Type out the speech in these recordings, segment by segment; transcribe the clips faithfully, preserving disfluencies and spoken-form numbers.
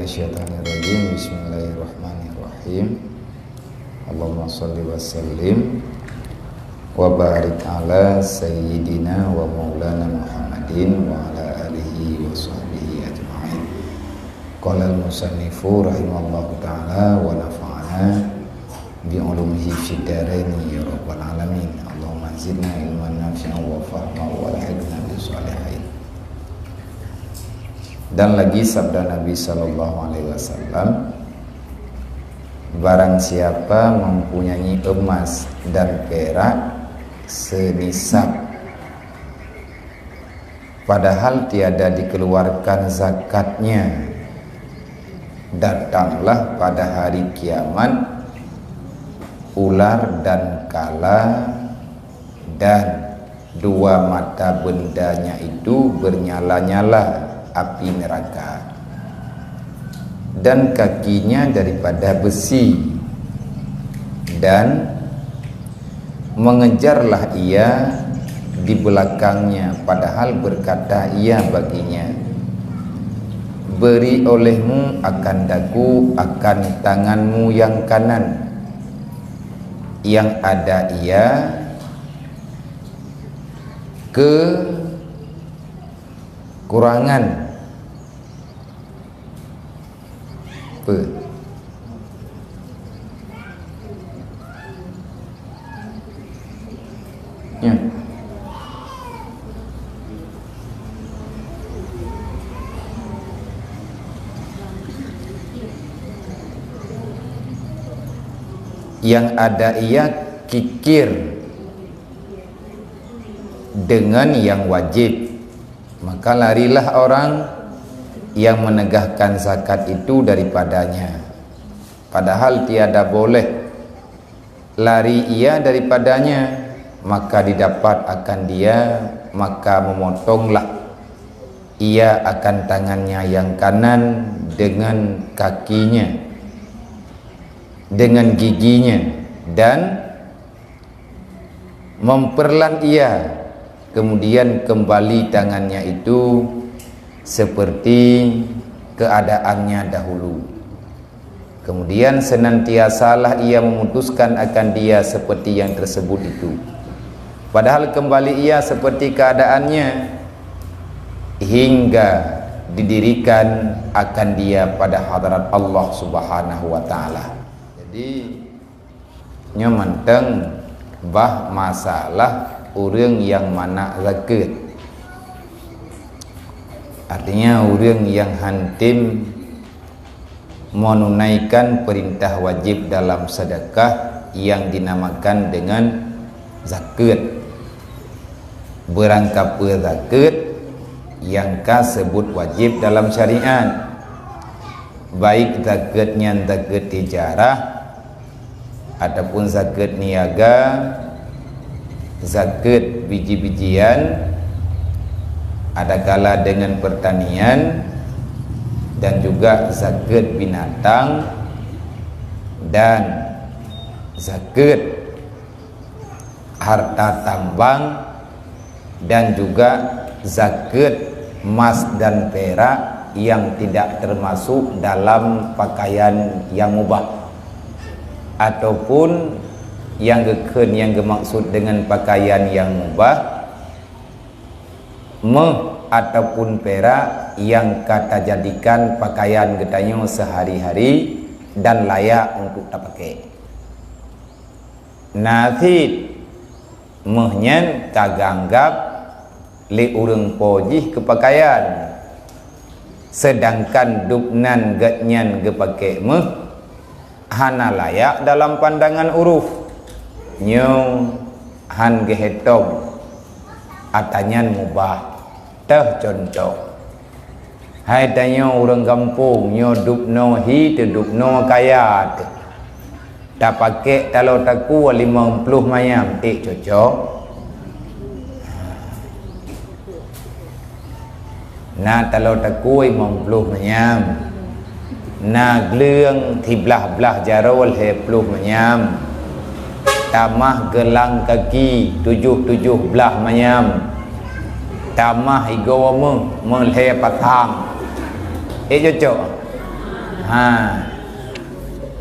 Syaitanirrajim. Bismillahirrahmanirrahim. Allahumma shalli wa sallim wa barik ala sayyidina wa maulana Muhammadin wa ala alihi wa sahbihi ajma'in. Qala al-musannifu rahimallahu ta'ala wa nafa'ana bi ulumihi fid daraini ya rabbal alamin. Allahumma zidna ilman nafi'an wa fahma wa alhiqna bis shalihin. Dan lagi sabda Nabi sallallahu alaihi wasallam, barang siapa mempunyai emas dan perak senisab, padahal tiada dikeluarkan zakatnya, datanglah pada hari kiamat ular dan kala, dan dua mata bendanya itu bernyala-nyala api neraka, dan kakinya daripada besi, dan mengejarlah ia di belakangnya, padahal berkata ia baginya, "Beri olehmu akan daku, akan tanganmu yang kanan." Yang ada ia kekurangan Pe. Ya. Yang ada ia kikir dengan yang wajib. Maka larilah orang yang menegahkan zakat itu daripadanya, padahal tiada boleh lari ia daripadanya, maka didapat akan dia, maka memotonglah ia akan tangannya yang kanan dengan kakinya, dengan giginya, dan memperlan ia, kemudian kembali tangannya itu seperti keadaannya dahulu. Kemudian senantiasalah ia memutuskan akan dia seperti yang tersebut itu, padahal kembali ia seperti keadaannya, hingga didirikan akan dia pada hadarat Allah Subhanahu wa Ta'ala. Jadi, nyoe mantong bah masalah ureuëng nyang mangat zakeuet. Artinya, ureuëng nyang hantom menunaikan perintah wajib dalam sedekah yang dinamakan dengan zakeuet. Beurangkapeue zakeuet nyang ka seubut wajéb dalam syariat, baik zakeuet nyan zakeuet tijarah, ataupun zakeuet niaga, zakeuet biji-bijian, adakala deungon peurtanian, dan juga zakeuet binatang, dan zakeuet harta tambang, dan juga zakeuet mas dan perak nyang tidak termasuk dalam pakaian nyang mubah, ataupun nyang geukheun nyang geumaksud deungon pakaian nyang mubah, méuh ataupun perak nyang ka tajadikan pakaian geutanyoe seuhari-hari dan layak untuk tapakék. Na cit méuh nyan ka geuanggab lé ureuëng po jih keu pakaian, seudangkan dub nan geuhnyan geupakék méuh hana layak dalam pandangan uruf. Nyoe han geuhé tom, ata nyan mubah. Teuh cuntoh, hai tanyoe ureuëng gampông, nyoe dubnoe hi teuh dubnoe kaya teuh. Tapakék taloe takue limong ploh manyam, ék cocok? Na taloe takue limong ploh manyam. Na gleueng siblah-blah jaroe lhée ploh manyam, tamah geulang kaki tujoh-tujoh blah manyam, tamah igoe méuh meulhée patang. Ék cocok? Ha,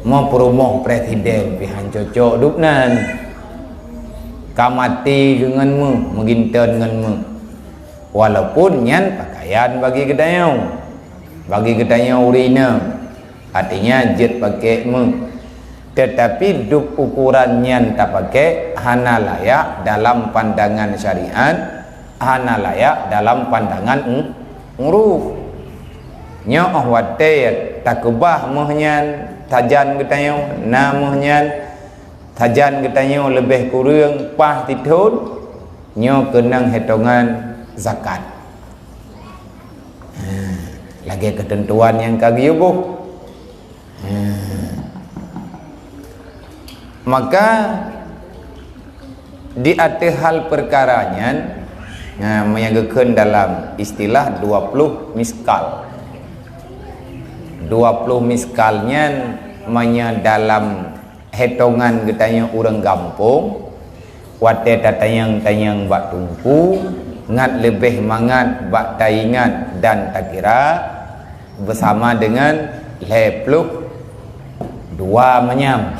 meupurumoh presiden pih han cocok dubnan. Ka maté geuh ngon meuh, meuginton ngon meuh. Walaupun nyan pakaian bagi geutanyoe, bagi geutanyoe ureueng inong, artinya jeuet pakai meuh. Tetapi dub ukuran nyan tapakai hana layak dalam pandangan syariat, hana layak dalam pandangan u-, uruf. Nyoe óh watée takeubah meuh nyan, sajan geutanyoe na meuh nyan, sajan geutanyoe leubeh kureueng paih sithon, nyoe keunong hitongan zakat. Ha, lagée keuteuntuan nyang ka geuyue boh. Ha. Maka di ateueh hal peukara nyan, ha, meunyoe geukheun dalam istilah dua ploh miskal. Dua ploh miskal nyan meunyoe dalam hitongan geutanyoe ureueng gampông, watée tatanyong-tanyong bak teungku, ngat leubeh mangat bak taingat dan takira, beusama deungon lhée ploh dua manyam.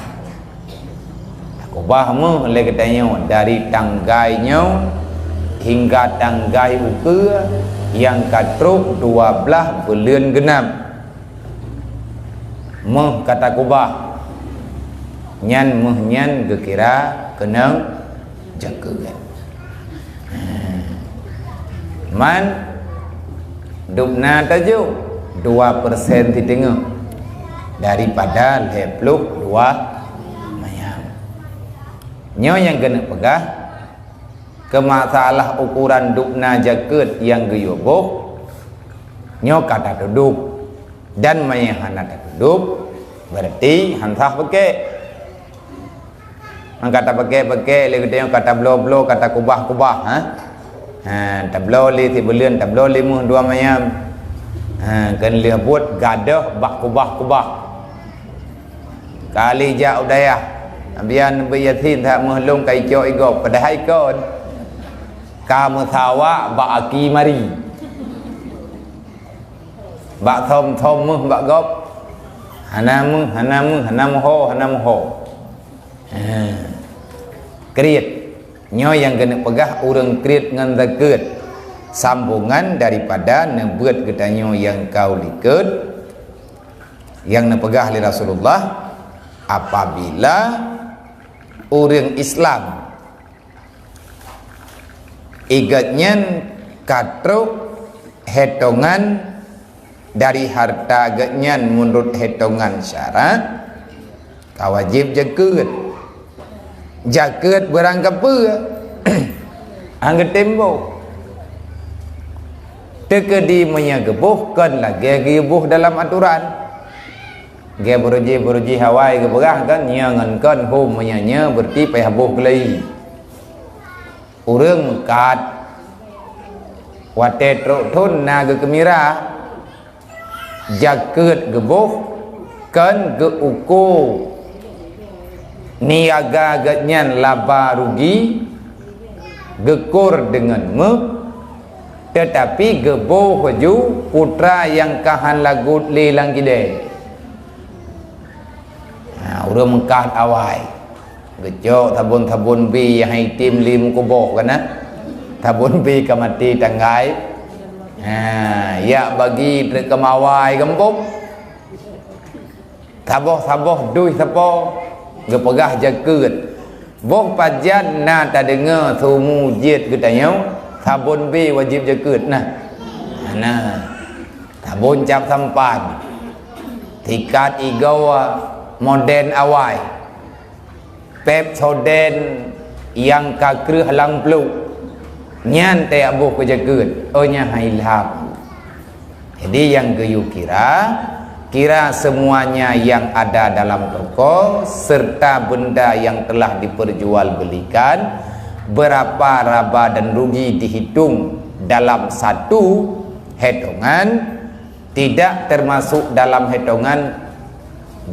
Takubah meuh lé geutanyoe dari tanggai nyoe hingga tanggai ukeue nyang ka trok dua blaih buleuen geunam. Meuh ka takubah, nyan meuh nyan geukira keunong jakeuet. Man dubna tajok dua persen siteungoh daripada lhée ploh dua manyam. Nyoe nyang keuneuk peugah, keu masalah ukuran dubna jakeuet nyang geuyue boh, nyoe ka tatudub. Dan meunyoe hana tatudub, berarti han sah pakai. Nyang ka tapakai-pakai lé geutanyoe, ka tabloe-bloe, ka takubah-kubah, ha? Ha, tabloe lé sibuleuen, tabloe lé meuh dua manyam. Ha, keu lheueh buet gadôh bak kubah-kubah. Kali jak u dayah, bian beu yasin that meuh lôn ka icok igob, padahai kon. Ka meusawa bak aki mari. Bak thom-thom meuh bak gob. Hana meuh, hana meuh, hana meuho, hana meuho. Ha. Kriet. Nyoe nyang keuneuk peugah ureuëng kriet ngon zakeuet. Sambongan daripada neubeuet geutanyoe nyang ka u likot, nyang neupeugah lé Rasulullah, apabila ureuëng Islam, i gobnyan ka trok hitongan dari hareuta gobnyan meunurot hitongan syara, ka wajéb jakeuet. Jakeuet beurangkapeue? Nyang geutem boh. Teukeudi meunyoe geuboh kon lagée geuboh dalam atoran. Gée beuruji-beuruji awai geupeugah kan, nyoe ngon kon hom meunyoe nyoe beureuti payah boh keulai. Ureuëng meukat watée trok thon na geukeumira, jakeuet geuboh kon geu-uko niaga gobnyan laba rugi, geukor deungon meuh, teutapi geuboh ju putra nyang ka han lagot lé lam kidée. Nah, ureuëng meukat awai. Geucok sabon-sabon bi nyang hai tem lé meukuboh kana. Sabon bi ka maté tanggai. Ha, yak bagi treuk keumawai gampông. Saboh-saboh dui sapo geupeugah jakeuet. Boh pajan na tadeungoe seumu jeuet geutanyoe, sabon bi wajéb jakeuet nah. Nah, sabon cap sampan, sikat igoe moden awai. Pepsodent nyang ka kreueh lam pluek, nyan teuboh keu jakeuet, oh nyan hai lham. Jadi nyang geuyue kira, kira semuanya yang ada dalam toko serta benda yang telah diperjualbelikan, berapa raba dan rugi dihitung dalam satu hitungan, tidak termasuk dalam hitungan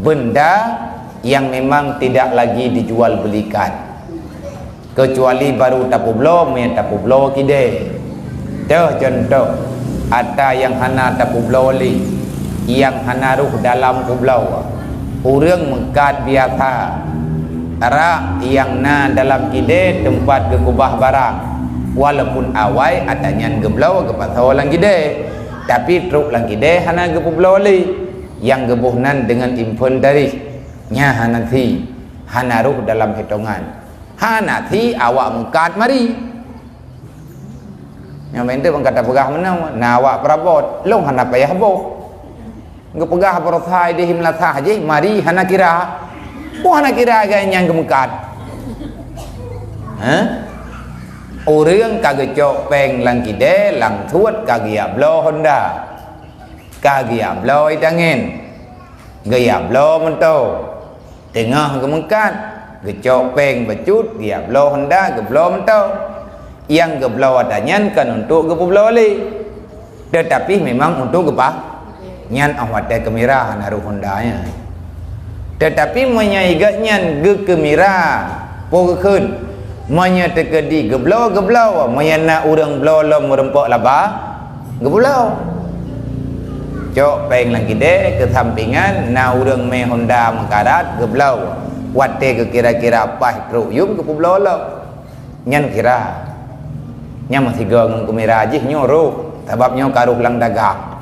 benda yang memang tidak lagi dijual belikan. Kecuali baru tapubloe, meunan tapubloe kidée. Toh contoh, ata nyang hana tapubloe lé. nyang hana rôh dalam peubloe. Ureuëng meukat biasa, rak nyang na dalam kidée teumpat geukeubah barang, walaupun awai atra nyan geubloe geupasoe lam kidée, tapi trok lam kidée hana geupeubloe lé, nyang geuboh nan deungon inventaris. Nyan hana thi, hana rôh dalam hitongan. Hana thi awak meukat mari. Nyang penting ban ka tapeugah meunoe, na awak peurabot, lôn hana payah boh. Geupeugah baroesa idéh meulasah jih, mari hana kira. Peue hana kira gaya nyang geumeukat? Hah? Ureuëng ka geucok péng lam kidée, lam suet ka geujak bloe honda. Ka geujak bloe itangen. Geujak bloe moto. Teungoh geumeukat, geucok péng bacut, geujak bloe honda, geubloe moto. Nyang geubloe atra nyan kon untuk geupeubloe lé, teutapi memang untuk geupah. Nyan óh watée keumira hana rôh honda nyan. Teutapi meunyoe gobnyan geukeumira, peue geukheun? Meunyoe teukeudi geubloe, geubloe, meunyoe na ureuëng bloe lom meurumpok laba, geubloe. Cok péng lam kidée, keusampingan na ureuëng mé honda meukarat, geubloe. Watée geukira-kira paih trok yum geupeubloe lom. Nyan kira. Nyan meusigoe ngon keumira jih nyoe rôh, sabab nyoe ka rôh lam dagang.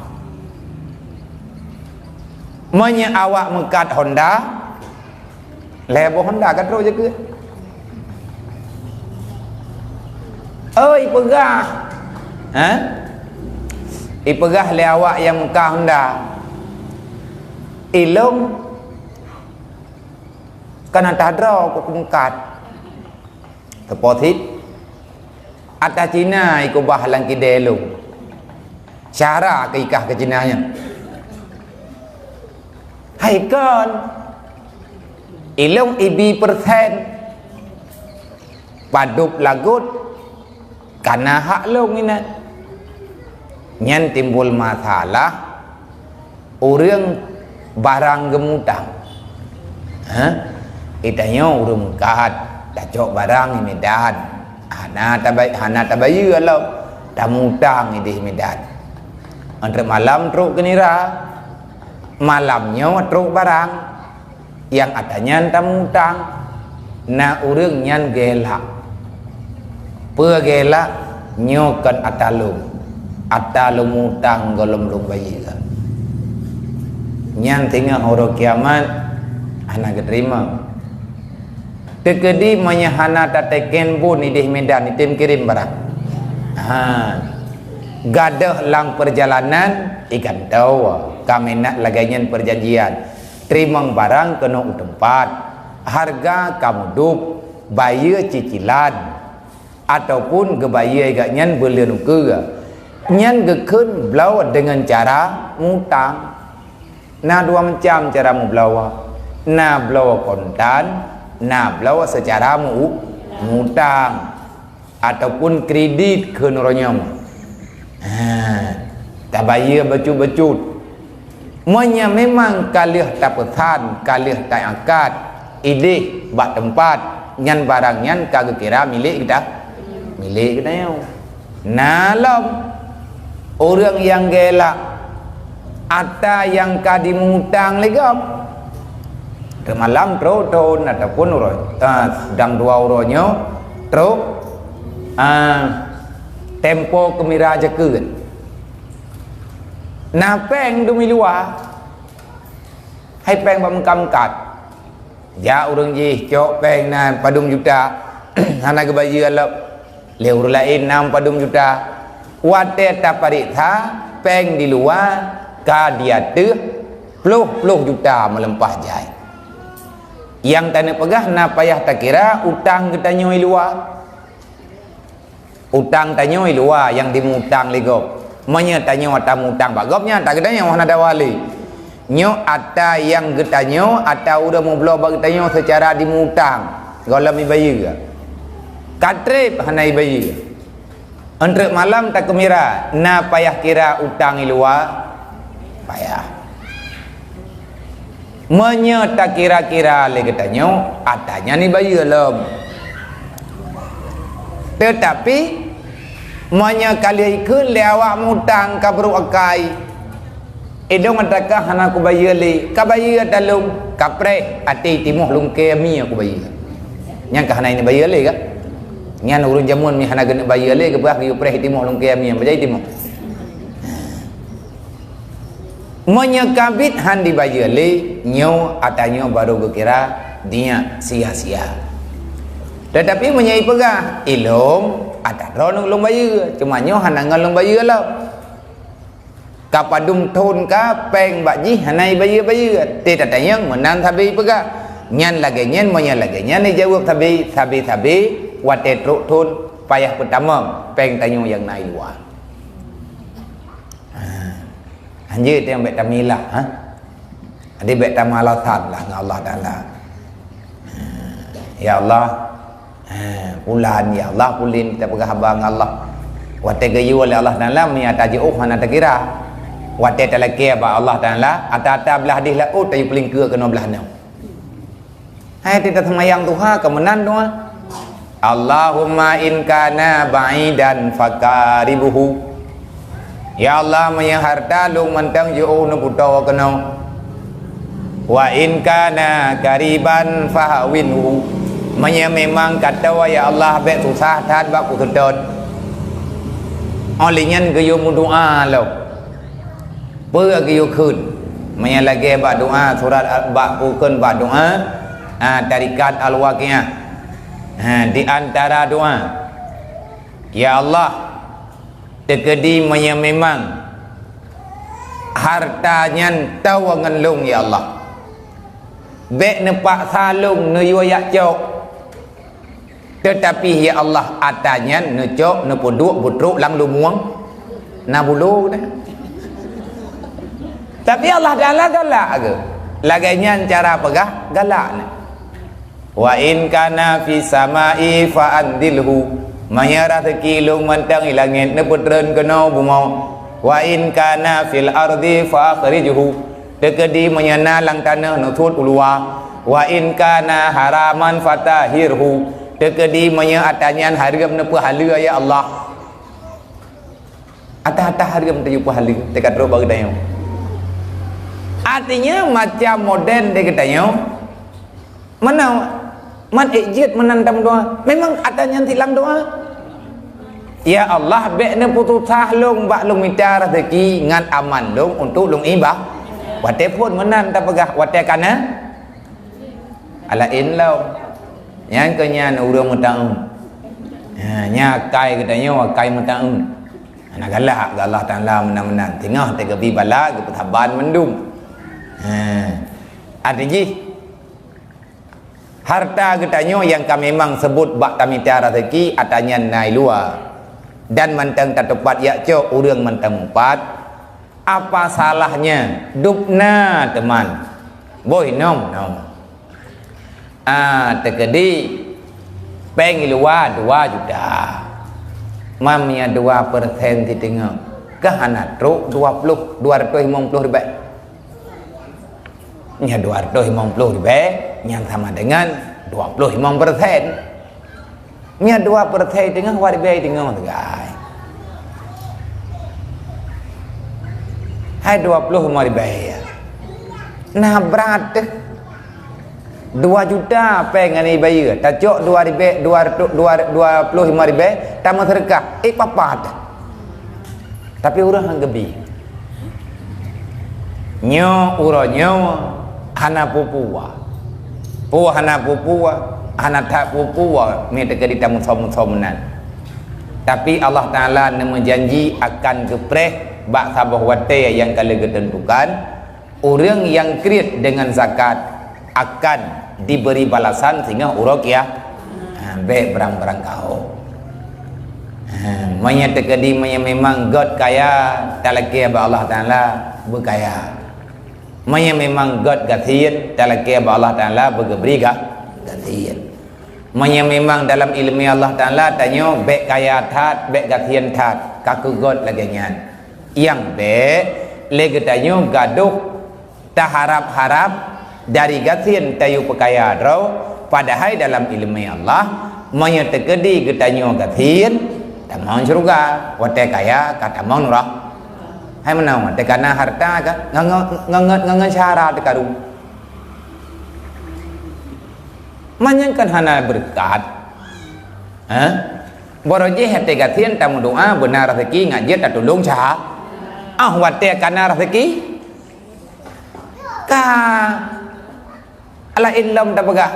Meunyoe awak meukat honda, lhée boh honda ka trok jakeuet. Oi, peugah. Hah? Ipeugah lé awak nyang meukat honda, ilôn kana tadroe keu meukat. Teuposit, atra Cina ikeubah lam kidée lôn. Cara keu ikah keu Cina nyan. Hai kon, ilôn ibi persen, padub lagot, kana hak lôn inan. Nyan timbul masalah. Ureuëng barang geumutang. Hah? Geutanyoe ureuëng meukat, tacok barang i Medan. Hana taba-, hana tabayeue lom, tamutang idéh Medan. Enteuk malam trok keunira. Malam nyoe trok barang. Nyang atra nyan tamutang, na ureuëng nyan geulak. Peue geulak? Nyoe kon atra lôn. Atra lôn mutang gohlom lôn bayeue. Nyan singoh uroe kiamat hana geuteurimong. Teukeudi meunyoe hana tateken bun idéh Medan item kirém barang. Ha. Gadôh lam peurjalanan igantoe, ka meunan lagée nyan peurjanjian. Teurimong barang keunoe u teumpat, hareuga ka mudub, bayeue cicilan, ataupun geubayeue gobnyan beuleuen ukeue. Nyan geukheun bloe deungon cara mutang. Na dua macam cara meubloe. Na bloe kontan, na bloe seucara meu-, mutang. Ataupun kredit kheun uroe nyoe. Ha, tabayeue bacut-bacut. Meunyoe memang ka lheueh tapeusan, ka lheueh taangkat idéh bak teumpat, nyan barang nyan ka geukira milék geuta-, milék geutanyoe. Na lom ureuëng nyang geulak atra nyang ka dimutang lé gob. Teumalam trok thon ataupun uroe, ah, dang dua uroe nyoe trok, ah, tempo keumira jakeuet. Na péng dum i luwa, hai péng bak meukat-meukat. Jak ureuëng jih cok péng nan padum juta, hana geubayeue lom. Lé ureuëng laén na padum juta. Watée tapareksa, péng di luwa ka di ateueh ploh ploh juta meulimpah jai. Nyang taneuk peugah na payah takira utang geutanyoe i luwa. Utang tanyoe i luwa nyang dimutang lé gob. Meunyoe tanyoe tamutang bak gob nyan, atra geutanyoe hana dawa lé. Nyoe atra nyang geutanyoe, atra ureuëng meubloe bak geutanyoe seucara dimutang, gohlom ibayeue. Ka treb hana ibayeue. Enteuk malam takeumira, na payah kira utang i luwa? Payah. Meunyoe takira-kira lé geutanyoe, atra nyan ibayeue lom. Teutapi, meunyoe ka lheueh ikheun lé awak mutang ka brok akai, Idong ata kah hana kubayeue lé, kabayeue ata lôn, kapreh até timoh lungkée mie kubayeue. Nyan ka hana ineuk bayeue lé kah? Nyan ureuëng jameun mi hana geuneuk bayeue lé, geupeugah geuyue preh timoh lungkée mie, bajai timoh. Meunyoe kabit han dibayeue lé, nyoe ata nyoe barô geukira diyak sia-sia. Teutapi meunyoe ipeugah, "Ilôn, ata droeneuh lôn bayeue, cuma nyoe hana ngon lôn bayeue lom." Ka padum thon ka péng bak jih hana ibayeue-bayeue, teutatanyong meunan sabe ipeugah. Nyan lagée nyan, meunyoe lagée nyan ijaweueb sabe, sabe-sabe watée trok thon payah peutamong péng tanyoe nyang na i luwa. Ha. Hanjeuet nyang bék tamilah, ha? Jadi bék tamalasan lah ngon Allah Taala. Ya Allah, ha, pulan, ya Allah, pulan, kita peugah haba ngon Allah. Watée geuyue lé Allah Taala, meunyo tajiôh hana takira. Watée talakée bak Allah Taala, ata-ata blah dih laôt tayue peulingkeue keunoe blah nyoe. Hai, teuta seumayang duha, ka meunan doa. Allahumma in kana ba'idan fakaribhu. Ya Allah, meunyoe harta lôn mantong jiôh neupeutoe keunoe. Wa in kana kariban fahawinhu. Meunyoe memang ka toe, ya Allah, bék susah that bak kuseutôt. Óh lheueh nyan geuyue meudoa lom. Peue geuyue kheun? Meunyoe lagée bak doa surat al-, bak kheun bak doa, ha, tarikat Al-Waqiah. Ha, di antara doa, "Ya Allah, teukeudi meunyoe memang harta nyan toe ngon lôn, ya Allah, bék neupaksa lôn neuyue jak cok." Teutapi, ya Allah, ata nyan neucok, neupeuduek beutrok lam lumueng, na bulo na. Tapi Allah Taala galak ke? Lagée nyan cara peugah galak na. "Wa in kana fis samai fa anzilhu." Meunyoe raseuki lôn mantong i langét neupeutreun keunoe bumoe. "Wa in kana fil ardi fa akhrijhu." Teukeudi meunyoe na lam tanoh neusut u luwa, "Wa in kana haraman fatahhirhu." Teukeudi meunyoe ata nyan hareuem neupeuhaleue, ya Allah. Ata-ata hareuem tayue peuhaleue, teuka trok bak geutanyoe. Artinya, macam model di geutanyoe, Meunan, man ék jeuet meunan tameudoa. Memang ata nyan silang doa. Ya Allah, bék neupeususah lôn bak lôn mita raseuki ngon aman lôn untuk lôn iba-, watée phon meunan tapeugah, watée kana? Laén lom. Nyan keuh nyan ureuëng meutaun. Ha, nyan akai geutanyoe, akai meutaun. Hana galak keu Allah Taala meunan-meunan. Teungoh teugeubri bala, geupeusaban mandum. Ha. Arti jih, harta geutanyoe nyang ka memang seubut bak tamita raseuki, ata nyan na i luwa. Dan mantong tateupat jak cok ureuëng mantong meupat, apa salahnya dubna teuman? Boh inong-inong. Ah, teukeudi péng i luwa dua juta. Mam nyang dua persen siteungoh, ka hana trok dua ploh, dua ratus limong ploh ribée. Nyan dua ratus limong ploh ribée, nyan sama dengan dua ploh limong persen. Nyan dua persen teungoh, dua ribée teungoh, teugai. Hai dua ploh limong ribée. Nah, brat teuh. Dua juta péng hana ibayeue, tacok dua ribée, dua ratus, dua, dua ploh limong ribée, tameuseudeukah, ék papat. Tapi ureuëng han geubi. Nyoe uroe nyoe hana peue-peue. Peue hana peue-peue, hana that peue-peue, meuteukeu di tamusom-musom nan. Tapi Allah Taala neumeujanji akan geupreh bak saboh watée nyang ka lheueh geuteuntukan, ureuëng nyang kriet deungon zakat akan diberi balasan singoh uroe kia-, ha, bék brang-brang kaho. Ha, meunyoe teukeudi, meunyoe memang gét kaya, talakée bak Allah Taala beukaya. Meunyoe memang gét gasien, talakée bak Allah Taala beugeubri ga-, gasien. Meunyoe memang dalam iéleumé Allah Taala tanyoe bék kaya that, bék gasien that, ka keu gét lagée nyan. Nyang bék lé geutanyoe gadôh taharab-harab dari gasien tayue peukaya droe, padahai dalam iéleumé Allah, meunyoe teukeudi geutanyoe gasien, tamong syeuruga, watée kaya ka tamong neura-, Hai meunan, teuka na hareuta ka, ngon, ngon, ngon, ngon, ngon syara teukaru. Manyang kan hana beureukat. Ha? Barô jih até gasien tameudoá beuna raseuki ngat jeuet tatulông syara. Ah, watée ka na raseuki, ka laén lom tapeugah.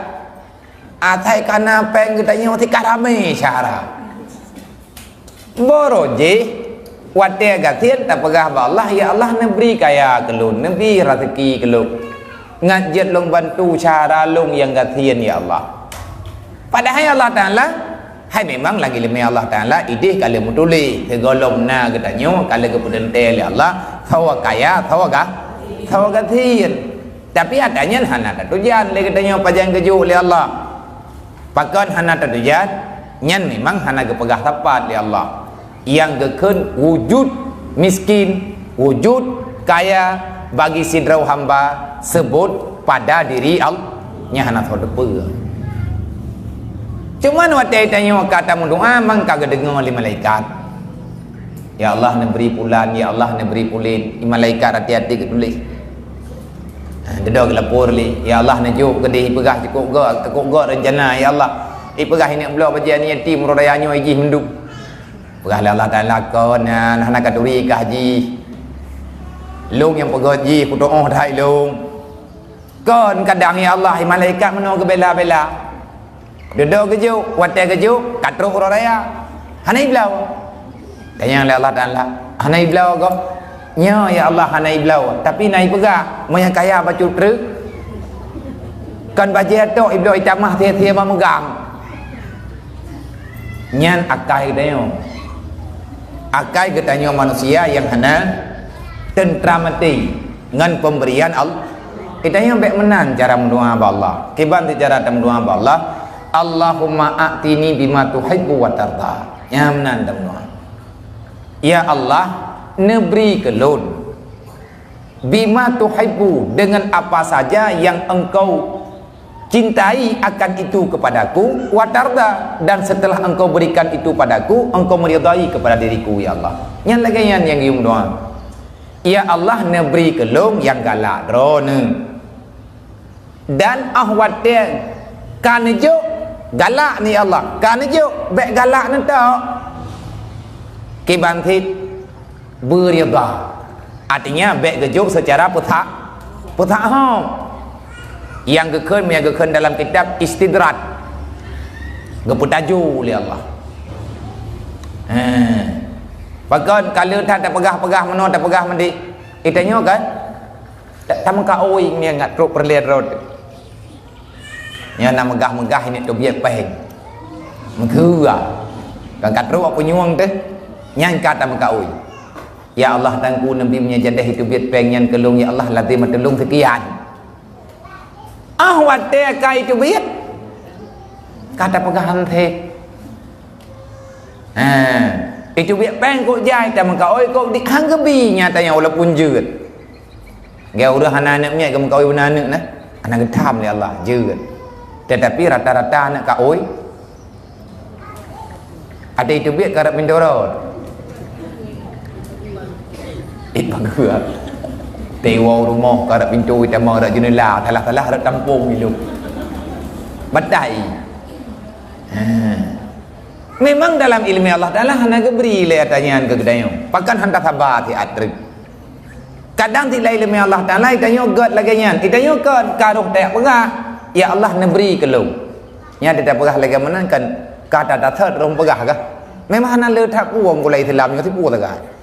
Asai ka na péng geutanyoe sikaramé syara. Barô jih, watée gasien tapeugah bak Allah, "Ya Allah, neubri kaya keu lôn, neubri raseuki keu lôn. Ngat jeuet lôn bantu syara lôn nyang gasien, ya Allah." Padahai Allah Taala, hai memang lagée leumé Allah Taala, idéh ka lheueh meutuléh, sigohlom na geutanyoe ka lheueh geupeuteuntée lé Allah, soe kaya, soe ga-, soe gasien. Tapi ata nyan hana tatujan lé geutanyoe pajan geujok lé Allah. Pakon hana tatujan? Nyan memang hana geupeugah sapat lé Allah. Nyang geukheun wujud miskin, wujud kaya bagi sidroe hamba seubot pada diri Allah. Nyan hana soe teupeue. Cuman watée tanyoe ka tameudoá, mang ka geudeungoe lé malaikat. "Ya Allah, neubri pulan, ya Allah, neubri pulan." Malaikat hati-hati geutuléh. Ha, dudoe geulapor lé, "Ya Allah, neujok keudeh ipeugah cukôp gét, cukôp gét reuncana, ya Allah. Ipeugah ineuk bloe bajée aneuk yatim uroe raya nyoe jih mandum." Peugah lé Allah Taala, "Kon nyan, hana katuri kah jih. Lôn nyang peugét jih, kutuoh that lôn." Kon kadang, ya Allah, malaikat meunoe geubela-bela. Dudoe geujok, watée geujok, ka trok uroe raya. Hana ibloe. Tanyong lé Allah Taala, "Hana ibloe gob?" "Nyo, ya Allah, hana ibloe. Tapi na ipeugah, meunyo kaya bacut treuk." Kon bajée tok ibloe itamah sie-sie meumeugang. Nyan akai geutanyoe. Akai geutanyoe manusia nyang hana teuntram até ngon pemberian Allah. Geutanyoe bék meunan cara meudoá bak Allah. Kiban cara tameudoá bak Allah, "Allahumma a'tini bima tuhibbu wa tarda." Nyan meunan tameudoá. "Ya Allah, neubri keu lôn bima tuhibbu, dengan apa saja yang Engkau cintai akan itu kepadaku, wa tarda, dan setelah Engkau berikan itu padaku, Engkau meridai kepada diriku, ya Allah." Nyan lagée nyan nyang geuyue meudoá. "Ya Allah, neubri keu lôn nyang galak Droeneuh." Dan óh watée ka neujok, galak ni Allah, ka neujok, bék galak neutok. Kiban cit, beurida. Artinya, bék geujok seucara peusa-, peusahom. Nyang geukheun, nyang geukheun dalam kitab Istidraj. Geupeutaju lé Allah. He. Pakon ka lheueh that tapeugah-peugah meunoe, tapeugah meundi. Geutanyoe kan? Ta-, tameukaôi nyan ngat trok peureulée rot. Nyan na meugah-meugah ini teubiet péng. Meukeue. Kan ka trok peunyueng teuh. Nyan ka tameukaôi. "Ya Allah, Teungku, neubri meunyoe jadeh itu biet péng nyan keu lôn, ya Allah, lazim meuteulông seukian." Ah, watée ka itu biet, ka tapeugah han thé. Ha, itu biet péng kok jai tameukaôi kok di hang geubi nyata nyan walaupun jeuet. Geu ureuëng hana aneuk miet geumeukaôi beuna aneuk na, hana geutham lé Allah, jeuet. Tetapi rata-rata aneuk kaôi, ada itu biet karab pintoe rot. Eh, bagus. Tewa rumoh karab pintoe, tamong rot jeunela, salah-salah rot tampong ilok. Batai. Ha. Memang dalam ilmu Allah Taala hana geubri lé ata nyan keu geutanyoe. Pakon hana saba siat treuk. Kadang di laén ilmu Allah Taala geutanyoe gét lagée nyan. Geutanyoe kon ka roh tayak peugah, "Ya Allah, neubri keu lôn." Nyan tapeugah lagée meunan kan ka tatat roh peugah kah? Memang hana le that puwong gula Islam nyoe sipu sagai.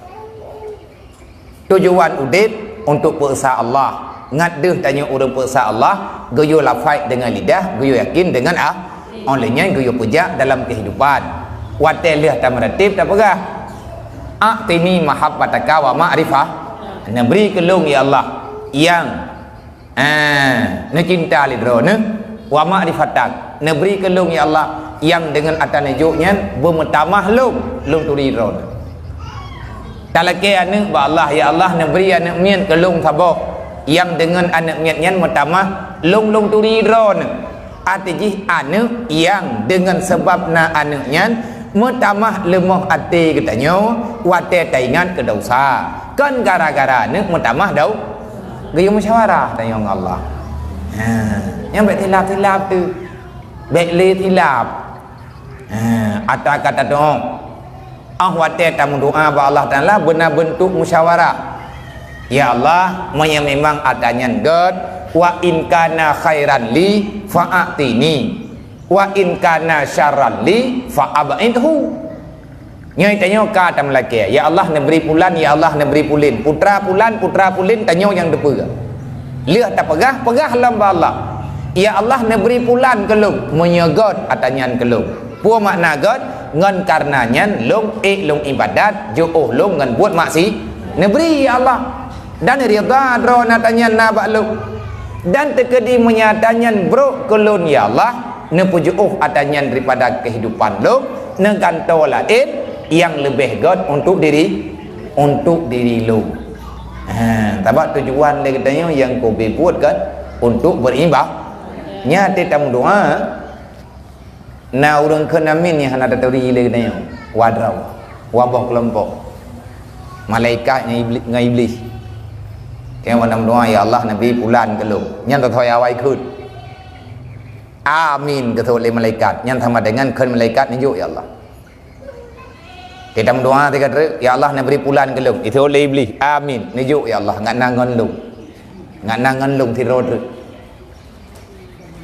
Tujuan udeb untuk peuesa Allah. Ngat deuh tanyoe ureuëng peuesa Allah, geuyue lafai deungon lidah, geuyue yakin deungon a-, óh lheueh nyan geuyue peujak dalam keuhidupan. Watée lheueh tameuratéb tapeugah, "A'tini mahabbataka wa ma'rifah." Neubri keu lôn, ya Allah, nyang Ah, neucinta lé Droeneuh, wa ma'rifatak, neubri keu lôn, ya Allah, nyang deungon ata neujok nyan beumeutamah lôn, lôn turi Droeneuh. Talakée aneuk bak Allah, ya Allah, neubri aneuk miet keu lôn saboh, nyang deungon aneuk miet nyan meutamah lôn, lôn turi Droeneuh. Até jih aneuk nyang deungon sabab na aneuk nyan, Meutamah leumoh até geutanyoe watée taingat keu desya. Kon gara-gara aneuk meutamah dau-, geuyue musyawarah tanyoe ngon Allah. Ha, nyang bék silap-silap tu. Bék lé silap. Ha, ata ka tatu'oh. Ah watée tameudoá bak Allah Taala beuna beuntuk musyawarah. Ya Allah, meunyoe memang ata nyan gét, wa in kana khairan li fa'atini. Wa in kana syarran li fa ab'idhu. Nyoe tanyoe ka tameulakée, "Ya Allah, neubri pulan, ya Allah, neubri pulin. Putra pulan, putra pulin, tanyoe nyang teupeue." Lheueh tapeugah, peugah lom bak Allah, "Ya Allah, neubri pulan keu lôn, meunyoe gét ata nyan keu lôn." Peue makna gét? Ngon kareuna nyan lôn ék lôn ibadat, jiôh lôn ngon buet maksi-, neubri, ya Allah. Dan ridha droe na ata nyan na bak lôn. Dan teukeudi meunyoe ata nyan brok keu lôn, ya Allah, neupeujiôh ata nyan daripada keuhidupan lôn, neugantoe laén nyang leubeh gét untuk diri, untuk diri lôn. Ha, sabab tujuan lé geutanyoe nyang keubeue buet kan untuk beriba-, nyan teuh tameudoá. Na ureuëng kheun amin nyang hana taturi lé geutanyoe. Wa droe, wa boh keulompok. Malaikat ngon ibli-, ngon Iblih. Nyang meudoá, "Ya Allah, neubri pulan keu lôn." Nyan teuh awai kheun. "Amin," geukheun lé malaikat. Nyan sama dengan kheun malaikat, "Neujok, ya Allah." Kita meudoá tiga treuk, "Ya Allah, neubri pulan keu lôn." Geukheun lé Iblih, "Amin, neujok, ya Allah, ngat na ngon lôn. Ngat na ngon lôn sidroe treuk."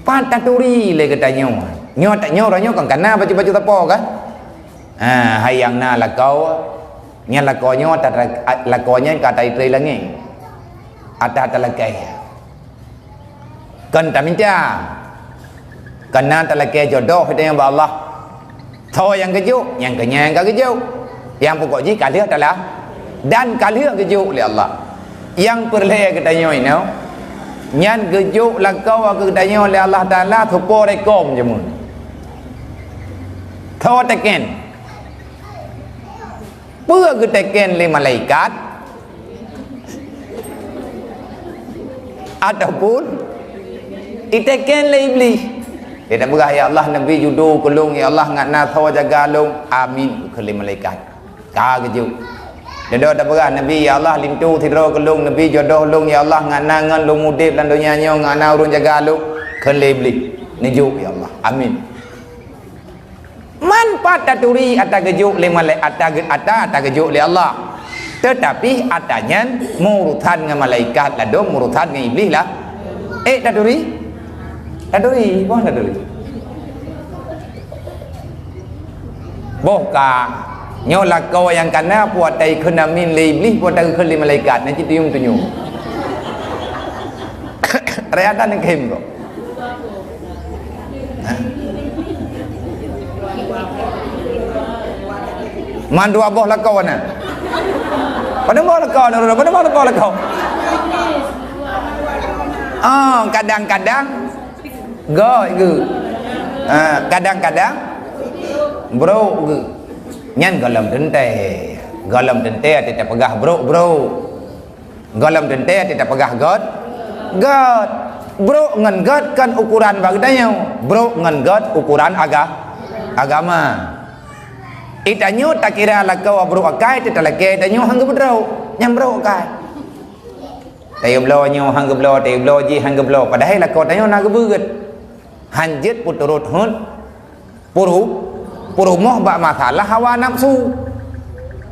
Pat taturi lé geutanyoe. Nyoe ta-, nyoe uroe nyoe kon kana bacut-bacut sapo kan? Ha, hai nyang na lakoe, nyan lakoe nyoe ta-, ta-, lakoe nyan ka taitré langét. Ata talakée. Kon taminta. Kana talakée jodoh geutanyoe bak Allah. Tho nyang geujok, nyang keunyan ka geujok. Nyang pokok jih ka lheueh talah dan ka lheueh geujok lé Allah. Nyang peureulée geutanyoe inoe, nyan geujok lakoe keu geutanyoe lé Allah Taala, teupo rekom jameun. Tho teken. Peue geuteken lé malaikat? Ataupun iteken lé Iblih. Dia dah peugah, "Ya Allah, neubri judo keu lôn, ya Allah, ngat na tho jaga lôn." "Amin," kheun lé malaikat. Ka geujok. Dia dah peugah, "Neubri, ya Allah, linto sidroe keu lôn, neubri jodoh lôn, ya Allah, ngat na ngon lôn udeb lam donya nyoe, ngat na ureuëng jaga lôn." Kheun lé Iblih, "Neujok, ya Allah. Amin." Man pat taturi ata geujok lé malai-, ata ge-, ata, ata geujok lé Allah. Teutapi ata nyan meurusan ngon malaikat ladôm, meurusan ngon Iblih lah. Eh, taturi? Taturi, boh taturi. Boh ka. Nyoe lakoe nyang kana, peue ata ikheun amin lé Iblih, peue ata geukheun lé malaikat, na cit tunyum-tunyum. Raya ata neukheun kok. Man dua boh lakoe na. Padum boh lakoe na, padum boh lakoe. Ah, kadang-kadang gét geuh. Ah, kadang-kadang brok geuh. Nyan gohlom teuntée. Gohlom teuntée ata tapeugah brok-brok. Gohlom teuntée ata tapeugah gét, gét. Brok ngon gét kon ukuran bak geutanyoe. Brok ngon gét ukuran aga-, agama. Itanyoe takira lakoe brok akai, teutalakée itanyoe han geubeudrok. Nyang brok akai. Tayue bloe nyoe han geubloe, tayue bloe jih han geubloe. Padahai lakoe tanyoe na geubeuet. Han jeuet peuturot hot Puru-, peurumoh bak masalah hawa nafsu.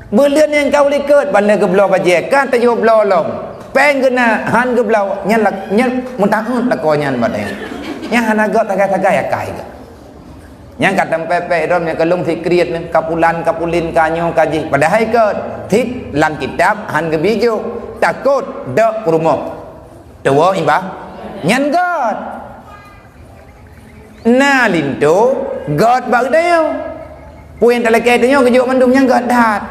Buleuen nyang ka u likot, ban lheueh geubloe bajée, ka tayue bloe lom. Péng geuna, han geubloe, nyan lak-, nyan meutaát lakoe nyan bak tanyoe. Nyan hana gét sagai-sagai akai gét. Nyan ka teumpék-pék droe nyan keu lôn sikriet nyan, ka pulan, ka pulin, ka nyoe, ka jih. Padahai gét, cit lam kitab han geubijok, takot dok peurumoh. Tuwoe iba, nyan gét. Na linto gét bak geutanyoe. Peue nyang talakée tanyoe geujok mandum nyang gét that.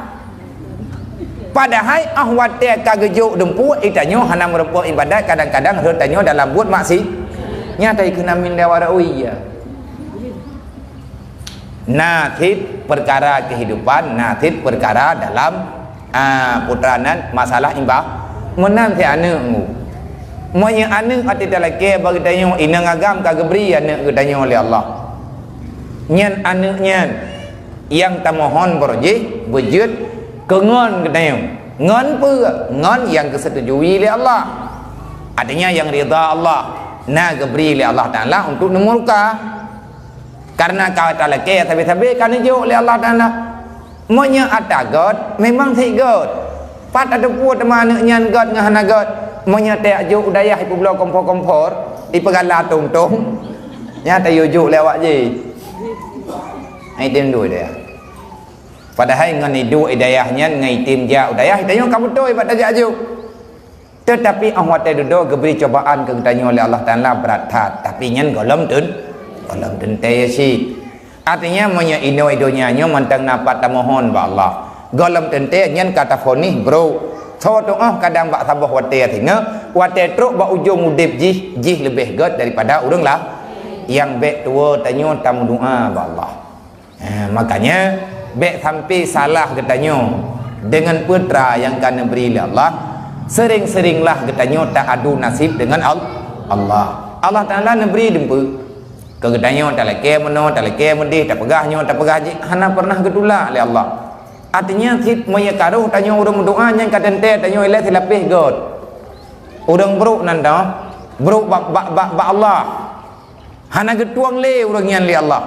Padahai óh watée ka geujok dumpeue, itanyoe hana meurumpok ibadat, kadang-kadang rhot tanyoe dalam buet maksi-, nyang ikheun amin lé awak, oh iya. Na cit peukara keuhidupan, na cit peukara dalam Ah, putra nan masalah imbah. Meunan cit aneuëk ngu. Meunyoe aneuëk ata talakée bak geutanyoe, inong agam ka geubri aneuëk geutanyoe lé Allah. Nyan aneuëk nyan. Nyang tamohon baroe jih beujeuet keu ngon geutanyoe. Ngon peue? Ngon nyang geuseutujui lé Allah. Artinya nyang ridha Allah na geubri lé Allah Taala untuk neumurka. Karena ka talakée sabe-sabe ka neujok lé Allah Taala. Meunyoe ata gét, memang sit gét. Pat tateupeue teuma aneuk nyan gét ngon hana gét. Meunyoe tajok u dayah ipeubloe kompor-kompor, ipeugala tong-tong, nyan tayue jok lé awak jih. Hai tem duek dayah. Padahai ngon iduek i dayah nyan ngon item jak u dayah, tanyoe ka beutôi bak tajak jok. Teutapi óh watée dudoe geubri cobaan keu geutanyoe lé Allah Taala brat that, tapi nyan gohlom teun, gohlom teuntée cit. Artinya meunyoe inoe i donya nyoe mantong na pat tamohon bak Allah, gohlom teuntée nyan ka tafonis brok. Soe tuoh kadang bak saboh watée singoh, watée trok bak ujong udeb jih, jih leubeh gét daripada ureuëng lah. Nyang bék tuwoe tanyoe tameudoá bak Allah. Ha, makanya bék sampai salah geutanyoe deungon peutra nyang ka neubri lé Allah. Sering-seringlah geutanyoe taadu naseb deungon Al-, Allah. Allah Taala neubri dumpeue keu geutanyoe talakée meunoe, talakée meudeh, tapeugah nyoe, tapeugah jih, hana pernah geutulak lé Allah. Artinya sit meunyoe ka roh tanyoe ureuëng meudoá nyan ka teuntée tanyoe ilée silapéh gét. Ureuëng brok nan toh, brok bak, bak, bak, bak Allah. Hana geutueng lé ureuëng nyan lé Allah.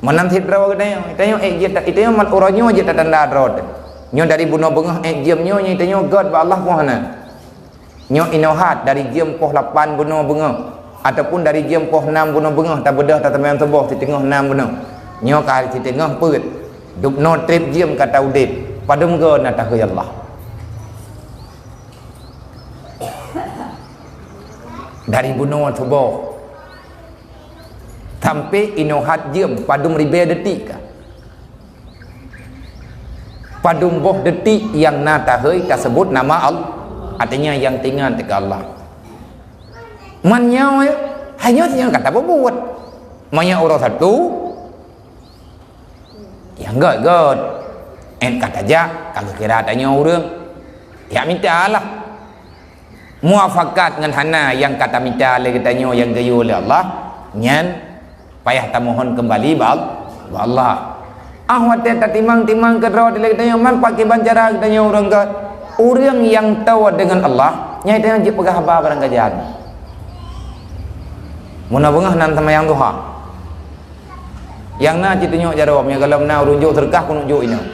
Meunan sit droe geutanyoe, tanyoe ék jeuet, tanyoe mat uroe nyoe jeuet tatanda droe teuh. Nyoe dari bunoe beungoh ék jeuem nyoe, nyoe tanyoe gét bak Allah pun hana. Nyoe inoe hat dari jeuem poh lapan bunoe beungoh ataupun dari jeuem poh nam bunoe beungoh tabeudôh tateumanyong suboh siteungoh nam bunoe. Nyoe ka siteungoh peuet. Dubnoe treb jeuem ka taudeb. Padum goe na tahôi Allah. Dari bunoe suboh sampai inoe hat jeuem padum ribée detik ka. Padum boh detik nyang na tahôi taseubut nama Allah, artinya nyang teuingat keu Allah. Man nyoe, hai nyoe singoh ka tapubuet. Meunyoe uroe Sabtu, nyang gét-gét, ék ka tajak, ka geukira tanyoe ureuëng. Jak mita lah. Muafakat ngon hana nyang ka tamita lé geutanyoe nyang geuyue lé Allah, nyan payah tamohon keumbali bak Al-, bak Allah. Ah, watée tatimang-timang keudroe lé geutanyoe, man pakriban cara geutanyoe ureuëng gét, ureuëng nyang toe deungon Allah, nyan tanyoe jeuet peugah haba barang kajan. Meunan beungoh nan seumayang duha. Nyang na cit tunyok jaroe, meunyoe gohlom na ureuëng jok seudeukah keuneuk jok inoe.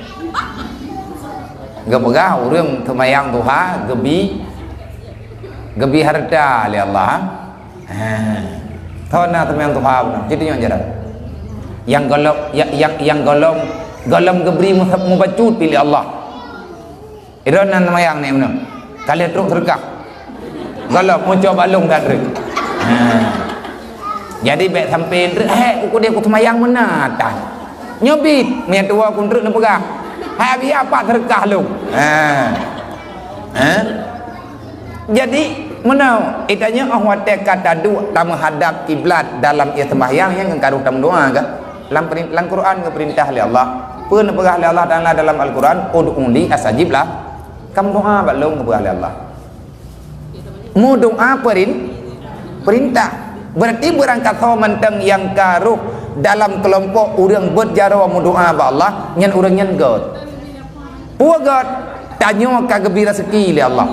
Geupeugah ureuëng seumayang duha geubi, geubi hareuta lé Allah. Ha. Tho na seumayang duha beuna, cit tunyok jaroe. Nyang gohlom, nyang, nyang, nyang gohlom, gohlom geubri mu-, mubacut pi lé Allah. Droeneuh seumayang nyoe meunoe. Ka lheueh trok seudeukah. Gohlom mucok bak lôn that treuk. Ha. Jadi bék sampoe treuk, "Hék, ku kudeh ku seumayang meunan tan." Nyoe bit, meunyoe tuwoe ku treuk neupeugah, "Hai, abih apa seudeukah lôn?" Ha. Ha? Jadi, meunoe, itanyoe óh watée ka taduek tameuhadab kiblat dalam ie seumayang nyan ngon ka roh tameudoá ka. Lam perin-, lam Quran geupeurintah lé Allah. Peue neupeugah lé Allah Taala dalam Al-Quran, "Ud'uni astajib lah." Kamu doá bak lôn geupeugah lé Allah. Meudoá perin-, peurintah. Berarti beurangkasoe mantong nyang ka roh dalam keulompok ureuëng beuet jaroe meudoá bak Allah, nyan ureuëng nyan gét. Peue gét? Tanyoe ka geubri raseuki lé Allah.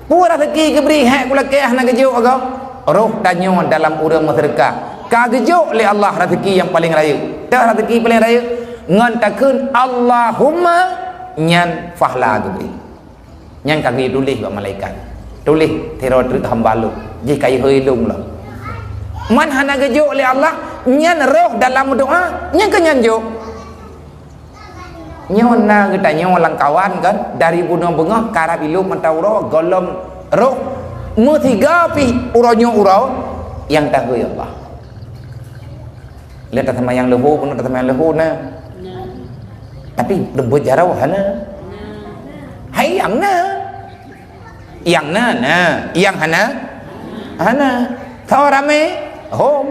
Peue raseuki geubri, hék ku lakée hana geujok agoe? Roh tanyoe dalam ureuëng meuseudeukah. Ka geujok lé Allah raseuki nyang paleng rayeuk. Teuh raseuki paleng rayeuk, ngon takheun Allahumma, nyan pahla geubri. Nyan ka geuyue tuléh bak malaikat. Tuléh sidroe treuk hamba lôn, jih ka jihôi lôn lom. Man hana geujok lé Allah, nyan roh dalam meudoá, nyan keuh nyan jok. Nyoe na geutanyoe lamkawan kan, dari bunoe beungoh karab ilop mata uroe, gohlom roh, meusiga pih uroe nyoe uroe nyang tahôi Allah. Lé taseumayang leuhô pun taseumayang leuhô na. Tapi leubeh jaroe hana. Hai nyang na. Nyang na, na. Nyang hana, hana. Tho ramé, hom.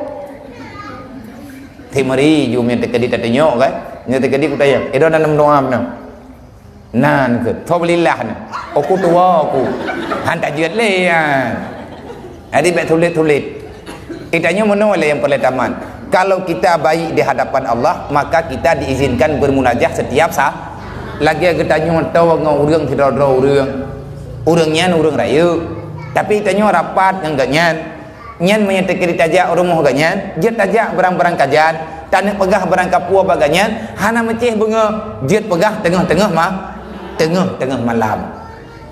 Timeuri ju meuteukadi tatunyok kan. Meuteukadi kutayang. Edo na nem doa meunan. Nan keuh, tho beulilah nyan. Oku tuwo oku. Han tajeuet lé nyan. Jadi bék tulet-tulet. Itanyoe meunoe lé nyang peureulée tamat. Kalau kita baik di hadapan Allah, maka kita diizinkan bermunajah setiap saat. Lagèe geutanyoe toe ngon ureueng sidroe-droe ureueng. Ureueng nyan ureueng rayeuk, tapi tanyoe rapat ngon gobnyan. Nyan meunyoe teukeudi tajak u rumoh gobnyan, jeuet tajak barang-barang kajan, taneuk peugah barang kapue bak gobnyan, hana meucéh beungoh, jeuet peugah teungoh-teungoh ma-, teungoh-teungoh malam.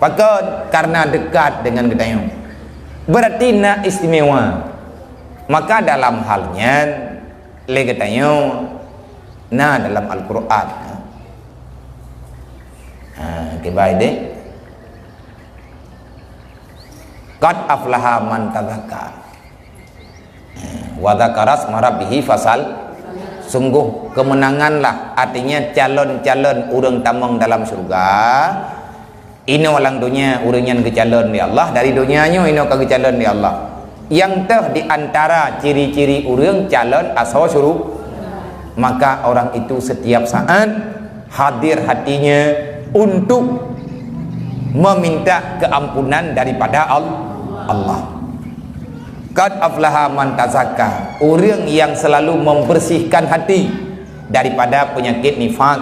Pakon? Karena dekat dengan geutanyoe. Berarti na istimewa. Maka dalam hal nyan, lé geutanyoe na dalam Al-Qur'an. Ha, kiban deh. Qad aflaha man tazakka. Wa dzakara isma rabbihi fasal. Sungguh kemenanganlah, artinya calon-calon ureueng tamong dalam syurga. Inoe lam donya ureueng nyan geucalon lé Allah, dari donya nyoe inoe ka geucalon lé Allah. Nyang teuh di antara ciri-ciri ureueng calon asoe syuru-, maka orang itu setiap saat hadir hatinya untuk meminta keampunan daripada Al-, Allah. Qad aflaha man tazakka, ureueng nyang selalu membersihkan hati daripada penyakit nifak,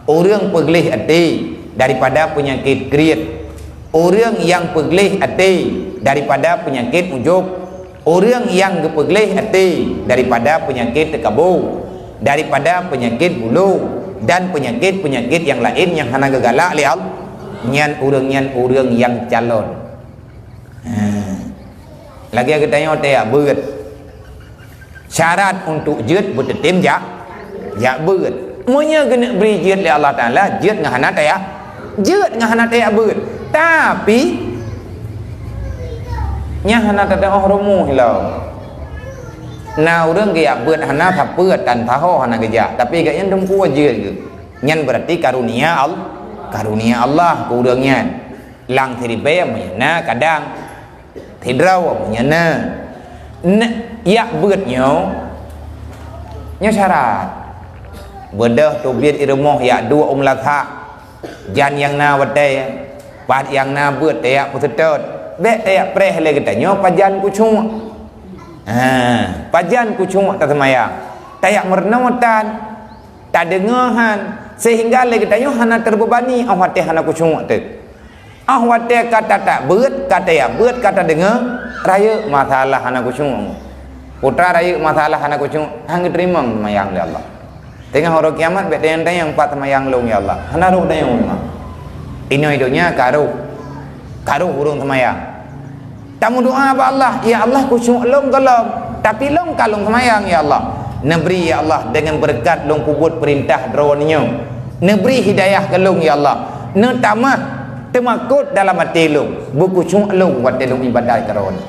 ureueng peugleh até daripada penyakit kriet, ureueng nyang peugleh até daripada penyakit ujub, ureueng nyang geupeugleh até daripada penyakit teukabo, daripada penyakit bulu, dan penyakit-penyakit nyang laén nyang hana geugalak lé Allah, nyan ureueng nyan ureueng nyang calon. Ha. Lagèe geutanyoe tajak beuet. Syarat untuk jeuet beuteutem jak, jak beuet. Meunyoe geuneuk bri jeuet lé Allah Taala, jeuet ngon hana tajak, jeuet ngon hana tajak beuet. Tapi, nyan hana teutu'oh rumoh lom. Na ureueng geujak beuet hana sapeue tan saho hana geujak, tapi gobnyan teungku jeuet geuh. Nyan berarti karunia Al-, karunia Allah keu ureueng nyan. Lam siribèe meunyoe na kadang. Sidroe meunyoe na. Na, jak beuet nyoe, nyoe syarat. Beudôh teubiet i rumoh jak duek u meulasah. Jan nyang na watèe, pat nyang na beuet tajak peuseutôt. Bèk tajak preh lé geutanyoe pajan khusyuk. Ha, pajan khusyuk taseumayang. Tajak meurunoe tan, tadeungoe han, sehingga lé geutanyoe hana teubebani 'oh watèe hana khusyuk teuh. 'Oh watèe ka tatak beuet, ka tajak beuet, ka tadeungoe, rayeuk masalah hana khusyuk. Putra rayeuk masalah hana khusyuk, han geuteurimong seumayang lé Allah. Teungoh uroe kiamat bèk tanyong-tanyong pat seumayang lôn ya Allah. Hana rôh tanyong memang. Inoe donya ka rôh. Ka rôh ureueng seumayang. Tameudoa bak Allah, "Ya Allah, khusyuk lôn gohlom, tapi lôn ka lôn seumayang, ya Allah. Neubri, ya Allah, deungon beureukat lôn peubuet peurintah Droeneuh nyoe. Neubri hidayah keu lôn, ya Allah. Neutamah teumakot dalam até lôn, beukhusyuk lôn watèe lôn ibadat keu Droeneuh."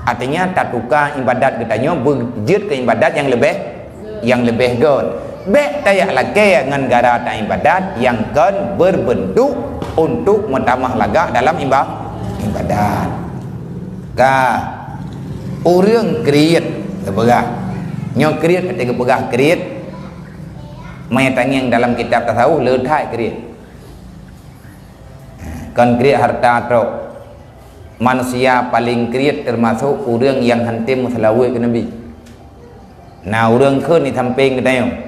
Artinya, tatuka ibadat geutanyoe beujeuet keu ibadat nyang leubeh nyang leubeh göt. Bèk tajak lakèe ngon gara taibadat nyang kon beurbeuntuk untuk meutamah lagak dalam iba-, ibadat. Ka, ureueng kriet geupeugah. Nyoe kriet, watèe geupeugah kriet, meunyoe tangieng dalam kitab tasawuf, le that kriet. Kon kriet hareuta trok. Manusia paleng kriet teumasok ureueng nyang han tem meuseulaweuet keu Nabi. Na ureueng kheun di sampéng geutanyoe,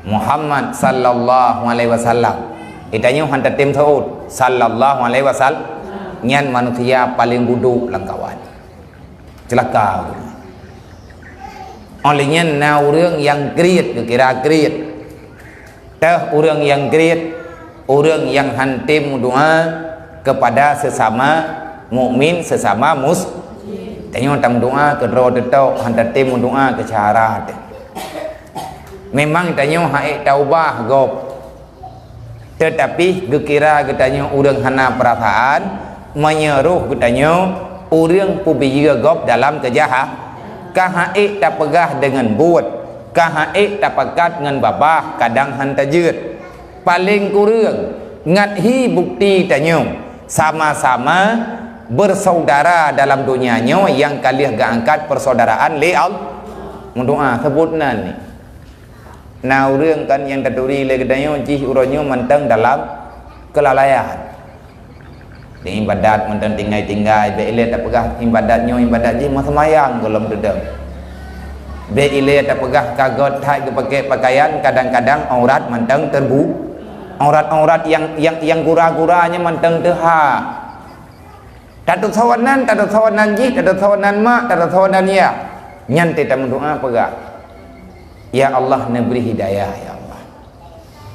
Muhammad sallallahu alaihi wasallam. Geutanyoe han tatem seuôt, sallallahu alaihi wasallam. Nyan manusia paleng budok lam kawan. Ceulaka. Óh lheueh nyan na ureueng nyang kriet, geukira kriet. Teuh ureueng nyang kriet, ureueng nyang han tem meudoá keupada seusama mukmin, seusama mus-, tanyoe tameudoá keudroe teutok, han tatem meudoá keu syahara teuh. Memang tanyoe han ék taubah gob. Teutapi geukira geutanyoe ureueng hana peurasaan, meunyoe roh geutanyoe ureueng peubiyeu gob dalam keujaha-, ka han ék tapeugah deungon buet, ka han ék tapakat ngon babah, kadang han tajeuet. Paleng kureueng, ngat hi bukeuti tanyoe sama-sama beusaudara dalam donya nyoe nyang ka lheueh geuangkat peusaudaraan lé Allah. Meudoá seubut nan nyoe. Na ureueng kan nyang taturi lé geutanyoe jih uroe nyoe mantong dalam keulalaian. Di ibadat mantong tinggai-tinggai, bèk ilèe tapeugah ibadat nyoe ibadat jih, meuseumayang gohlom teudong. Bék ilée tapeugah ka göt that geupakée pakaian, kadang-kadang aurat mantong teubu-, aurat-aurat nyang, nyang, nyang gura-gura nyan mantong teuhah. Tateusoe nan, tateusoe nan jih, tateusoe nan mak, tateusoe nan yah. Nyan teuh tameudoá peugah, "Ya Allah, neubri hidayah, ya Allah,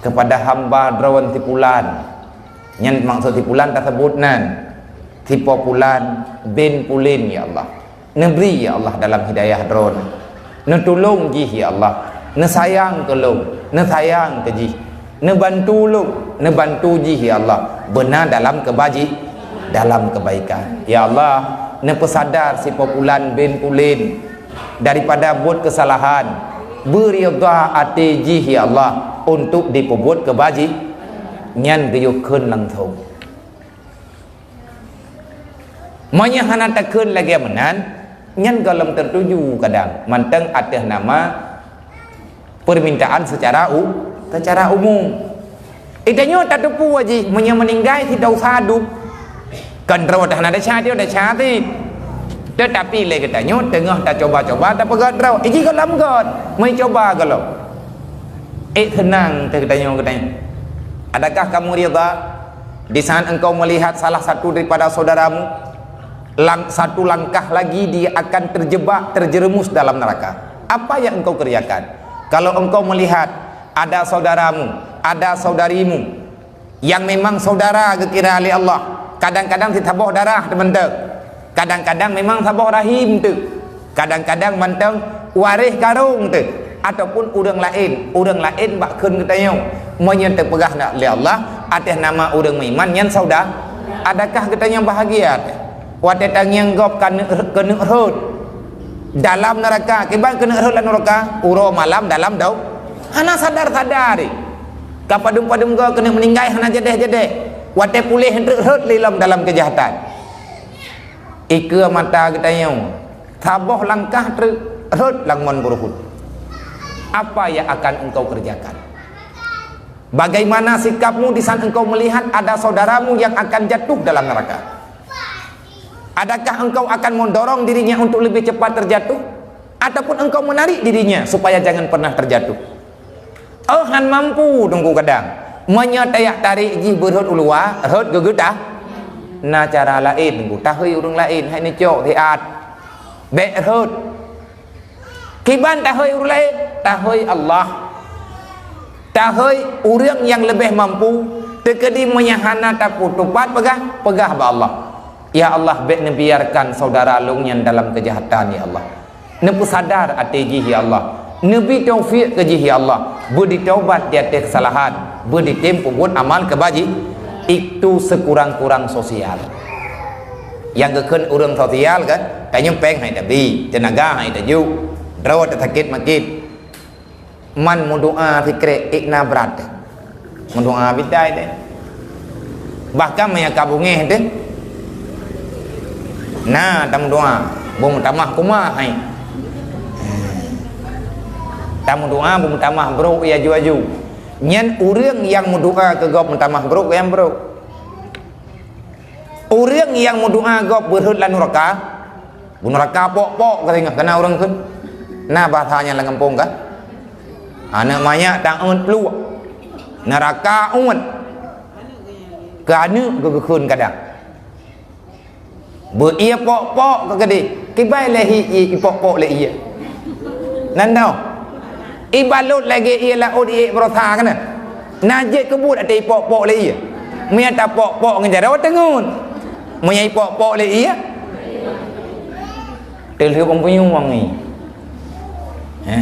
keupada hamba Droe si pulan." Nyan maksud si pulan taseubut nan, si po pulan bin pulan, ya Allah. Neubri, ya Allah, dalam hidayah Droe. Neutulông jih, ya Allah. Neusayang keu lôn, neusayang keu jih. Neubantu lôn, neubantu jih, ya Allah. Beuna dalam keubaji-, dalam keubaikan. Ya Allah, neupeusadar si po pulan bin pulan daripada buet keusalahan. Beuridha até jih, ya Allah, untuk dipeubuet keubaji-, nyan geuyue kheun langsông. Meunyoe hana takheun lagée meunan, nyan gohlom teutuju kadang mantong ateueh nama permintaan secara u-, secara umum. Geutanyoe tateupeue jih meunyoe meuninggai si desya dum, kan droe dah na desya, dia desya cit. Teutapi lé geutanyoe teungoh tacoba-coba tapeugöt droe, iji gohlom göt, meucoba gohlom. Ék seunang teuh geutanyoe, geutanyoe. Adakah kamu ridha di saat engkau melihat salah satu daripada saudaramu, lang-, satu langkah lagi dia akan terjebak, terjerumus dalam neraka? Apa yang engkau kerjakan? Kalau engkau melihat ada saudaramu, ada saudarimu yang memang saudara geukira lé Allah, kadang-kadang si saboh darah teuh mantong, kadang-kadang memang saboh rahim teuh, kadang-kadang mantong waréh karông teuh, ataupun ureuëng laén, ureuëng laén bak kheun geutanyoe. Meunyoe teupeugah na lé Allah ateueh nama ureuëng meuiman nyan saudara, adakah geutanyoe bahagia teuh watée tangieng gob keuneuk, keuneuk rhot dalam neuraka? Kiban keuneuk rhot lam neuraka? Uroe malam dalam dau, hana sadar-sadar. Ka padum-padum goe keuneuk meuninggai hana jadeh-jadeh. Watée puléh rhot lé lom dalam keujahatan. Ikeue mata geutanyoe, saboh langkah treuk rhot lam mon peuruhut. Apa yang akan engkau kerjakan? Bagaimana sikapmu di saat engkau melihat ada saudaramu yang akan jatuh dalam neraka? Adakah engkau akan mendorong dirinya untuk lebih cepat terjatuh? Ataupun engkau menarik dirinya supaya jangan pernah terjatuh? Oh, han mampu teungku kadang. Meunyoe tajak tarék jih beurhot u luwa, rhot geugeutah. Na cara laén teungku, tahôi ureuëng laén, hai neucok siat. Bék rhot. Kiban tahôi ureuëng laén, tahôi Allah. Tahôi ureuëng nyang leubeh mampu, teukeudi meunyoe hana tapeutupat peugah, peugah bak Allah. Ya Allah, bék neubiarkan saudara lôn nyan dalam keujahatan, ya Allah. Neupeusadar até jih, ya Allah. Neubi taufik keu jih, ya Allah. Beuditaubat di ateueh keusalahan, beuditem peubuet amal keubaji-, itu sekurang-kurang sosial. Nyang geukheun ureuëng sosial kan, tanyoe péng hai tabi, teunaga hai taju, droe tasakét makét. Man meudoá sikrek ék na brat. Meudoá bidai deh. Bahkan meunyoe ka beungéh deh. Na tameudoá, beumeutamah kumah hai. Tameudoá beumeutamah brok ya aju-aju. Nyan ureuëng nyang meudoá keu gob meutamah brok nyang brok. Ureuëng nyang meudoá gob beurhot lam nuraka, bu nuraka pok-pok ka singoh, kana ureuëng kheun. Na bahasa nyang lam gampông ka? Aneuëk manyak taeut pluek. Nuraka uet. Keu aneuëk geukheun kadang. Beu ié pok-pok ka keudeh. Kibai lé hi ié pok-pok lé ié. Nan tau. Ibalot lagée ié laôt ié beurasa kana. Na jeuet keubuet até ipok-pok lé ié. Meunyo tapok-pok ngon jaroe teungeut. Meunyo ipok-pok lé ié, teulheueh bang punyueng ié. Ha,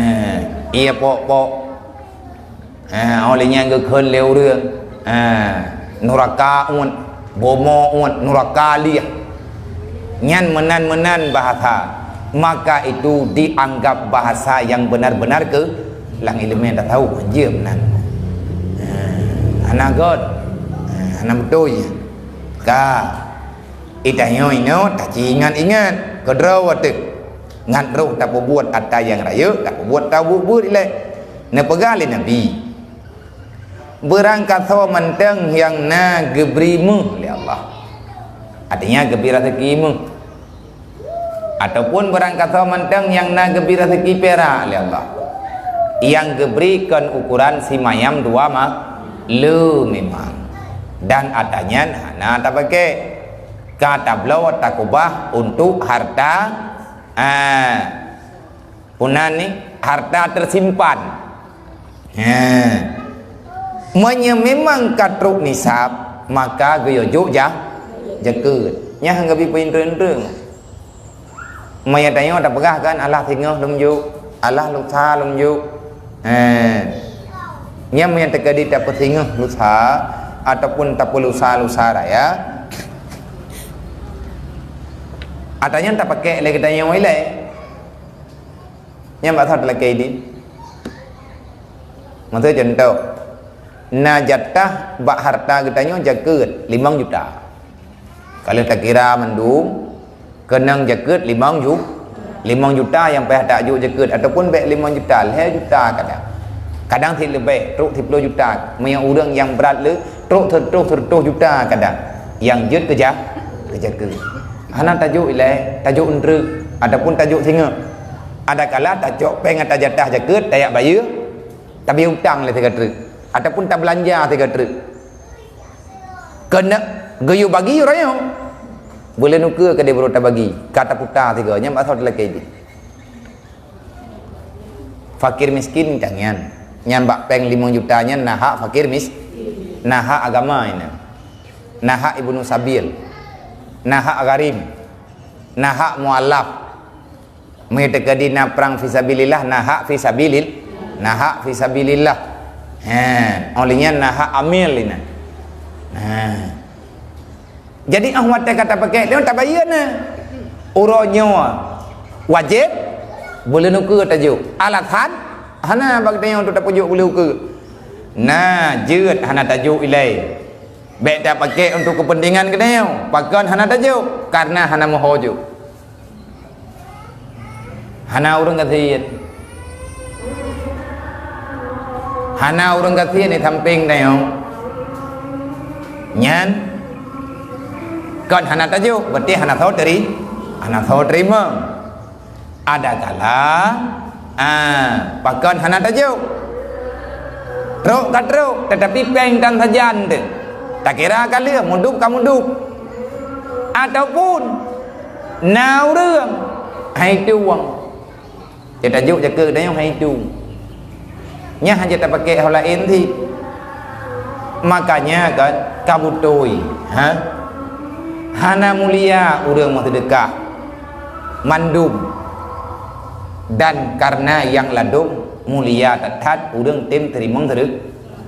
ié pok-pok. Ha, óh lheueh nyan geukheun lé ureuëng, ha, nuraka uet, bumoe uet, nuraka lieh. Nyan meunan-meunan bahasa, maka itu dianggap bahasa yang benar-benar keu lam ileumé tasawuf, jeuem nan. Ha, hana göt. Ha, hana beutôi. Ka. Itanyoe inoe taci ingat-ingat, keudroe watée ngat roh tapeubuet ata nyang rayeuk, tapeubuet tabuet-buet ilée. Neupeugah lé Nabi, "Beurangkasoe mantong nyang na geubri méuh lé Allah." Artinya geubri raseuki méuh. Ataupun barangkasoe mantong nyang na geubri raseuki piara lé Allah, nyang geubri kon ukoran simayam dua ma-, le memang. Dan atra nyan hana tapaké, ka tabloe takubah untuk harta, ah, peue nan ni, harta tersimpan. Ha. Meunyoe memang ka trok nisab, maka geuyue jok ja-, jakeuet. Nyan han geubi peuintreng-intreng. Meunyoe tanyoe tapeugah kan, alah singoh lom jok, alah lusa lom jok. Ha. Nyan meunyoe teukeudi tapeusingoh lusa ataupun tapeulusa lusa raya, atra nyan tapaké lé geutanyoe ilée. Nyan bak saboh talakée idin. Maksud contoh, na jatah bak harta geutanyoe jakeuet limong juta. Ka lheueh takira mandum, keunong jakeuet limong ju-, limong juta nyang payah tajok jakeuet, ataupun bék limong juta, lhée juta kadang. Kadang cit leubeh, trok siploh juta. Meunyoe ureuëng nyang brat le, trok seureutôh, seureutôh juta kadang. Nyang jeuet keu ja-, keu jakeuet. Hana tajok ilée, tajok euntrek, ataupun tajok singoh. Adakala tacok péng ata jatah jakeuet, tajak bayeue, tabayeue utang lé sigoe treuk, ataupun tabeulanja sigoe treuk. Keuneuk geuyue bagi uroe nyoe. Buleuen ukeue keudeh baru tabagi, ka taputa sigoe, nyan bak saboh talakée idin. Fakir miskin tangian. Nyan bak péng limong juta nyan na hak fakir mis-, na hak agama inan. Na hak ibnu sabil. Na hak gharim. Na hak mualaf. Meunyoe teukeudi na prang fisabilillah, na hak fisabilil-, na hak fisabilillah. He, óh lheueh nyan na hak amil inan. He. Jadi, óh watée ka tapaké lé tabayeue na. Uroe nyoe wajéb, buleuen ukeue tajok. Alasan, hana bak geutanyoe untuk tapeujok buleuen ukeue. Na jeuet hana tajok ilée. Bék tapaké untuk keupeuntengan geutanyoe. Pakon hana tajok? Karena hana meuho jok. Hana ureuëng gasien. Hana ureuëng gasien di sampéng tanyoe. Nyan kon hana tajok, berarti hana soe teri-, hana soe teurimong. Adakala, ah, pakon hana tajok. Trok ka trok, tetapi péng tan sajan teuh. Takira ka lheueh, mudub ka mudub. Ataupun na ureuëng hai tueng. Teutajok jakeuet geutanyoe hai tueng. Nyan hana tapaké ho laén cit. Makanya kan, ka beutôi, ha? Hana mulia ureuëng meuseudeukah mandum. Dan karena nyang ladôm mulia that-that ureuëng tem teurimong seudeuk-,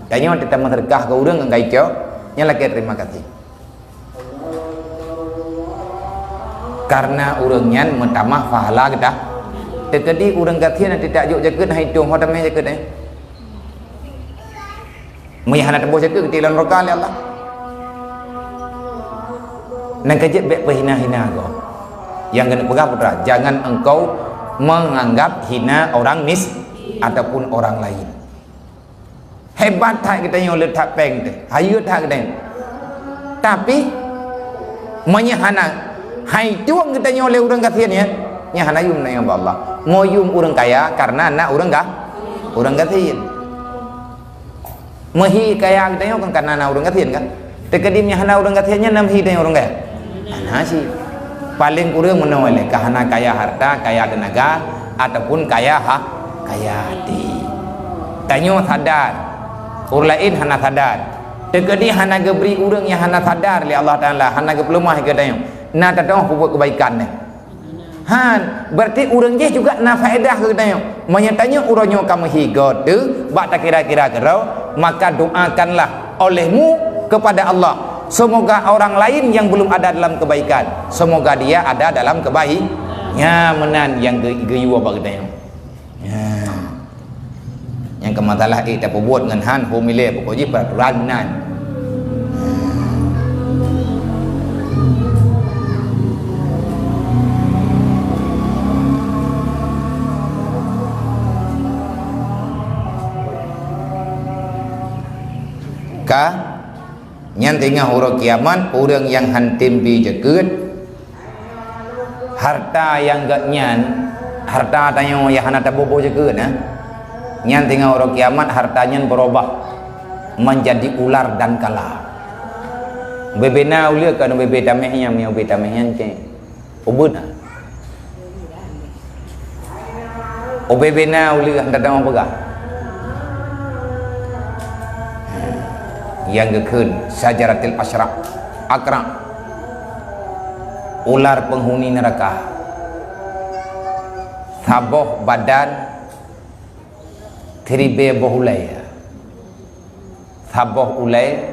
tanyoe teutamong seudeukah keu ureuëng nyang ka icok, nyan lakée terima kasih. Karena ureuëng nyan meutamah pahala geuta. Teukeudi ureuëng gasien na teutajok jakeuet hai tueng ho tamé jakeuet, eh. Meunyo hana teuboh jakeuet, geutilang nuraka lé Allah. Nyang keujeuet bék peuhina-hina gob. Nyang keuneuk peugah putra, jangan engkau menganggap hina orang mis-, ataupun orang lain. Hebat that geutanyoe le that péng teuh, hayeue that geutanyoe. Tapi, meunyo hana hai tueng geutanyoe lé ureuëng gasien nyan, nyan hana yum geutanyoe bak Allah. Meuyum ureuëng kaya karena na ureuëng ga-, ureuëng gasien. Meuhi kaya geutanyoe kan karena na ureuëng gasien kan? Teukeudi meunyo hana ureuëng gasien nyan na meuhi geutanyoe ureuëng kaya? Hana cit. Paleng kureueng meunoe lé, ka hana kaya harta, kaya teunaga, ataupun kaya ha-, kaya até. Tanyoe sadar, ureuëng laén hana sadar. Teukeudi hana geubri ureuëng nyang hana sadar lé Allah Taala, hana geupeuleumah keu tanyoe, na tateuoh peubuet keubaikan nyan. Han, berarti ureuëng jéh juga na faedah keu geutanyoe. Meunyo tanyoe uroe nyoe ka meuhi gob teuh bak takira-kira keudroe, maka doakanlah olehmu kepada Allah, semoga orang lain yang belum ada dalam kebaikan, semoga dia ada dalam kebaik-, nyan meunan nyang geu-, geuyue bak geutanyoe. Nyan. Nyang keu masalah ék tapeubuet ngon han, hom ilée, pokok jih peraturan meunan. Ka, nyan teungoh uroe kiamat, ureuëng nyang han tem bi jakeuet, Harta nyang geuh nyan, harta tanyoe nyang hana taboh-boh jeukeuen, eh? Nyan teungoh uroe kiamat harta nyan beurubah manjadi ular dan kala. Ubé-bé na ulée ka ubé-bé tameh nyan, meunyoe ubé tameh nyan cit. Ubé na. Ubé-bé na ulée hana tatamong peugah. Nyang geukheun syajaratil asyra, akra. Ular penghuni neraka. Saboh badan siribée boh ulée. Saboh ulée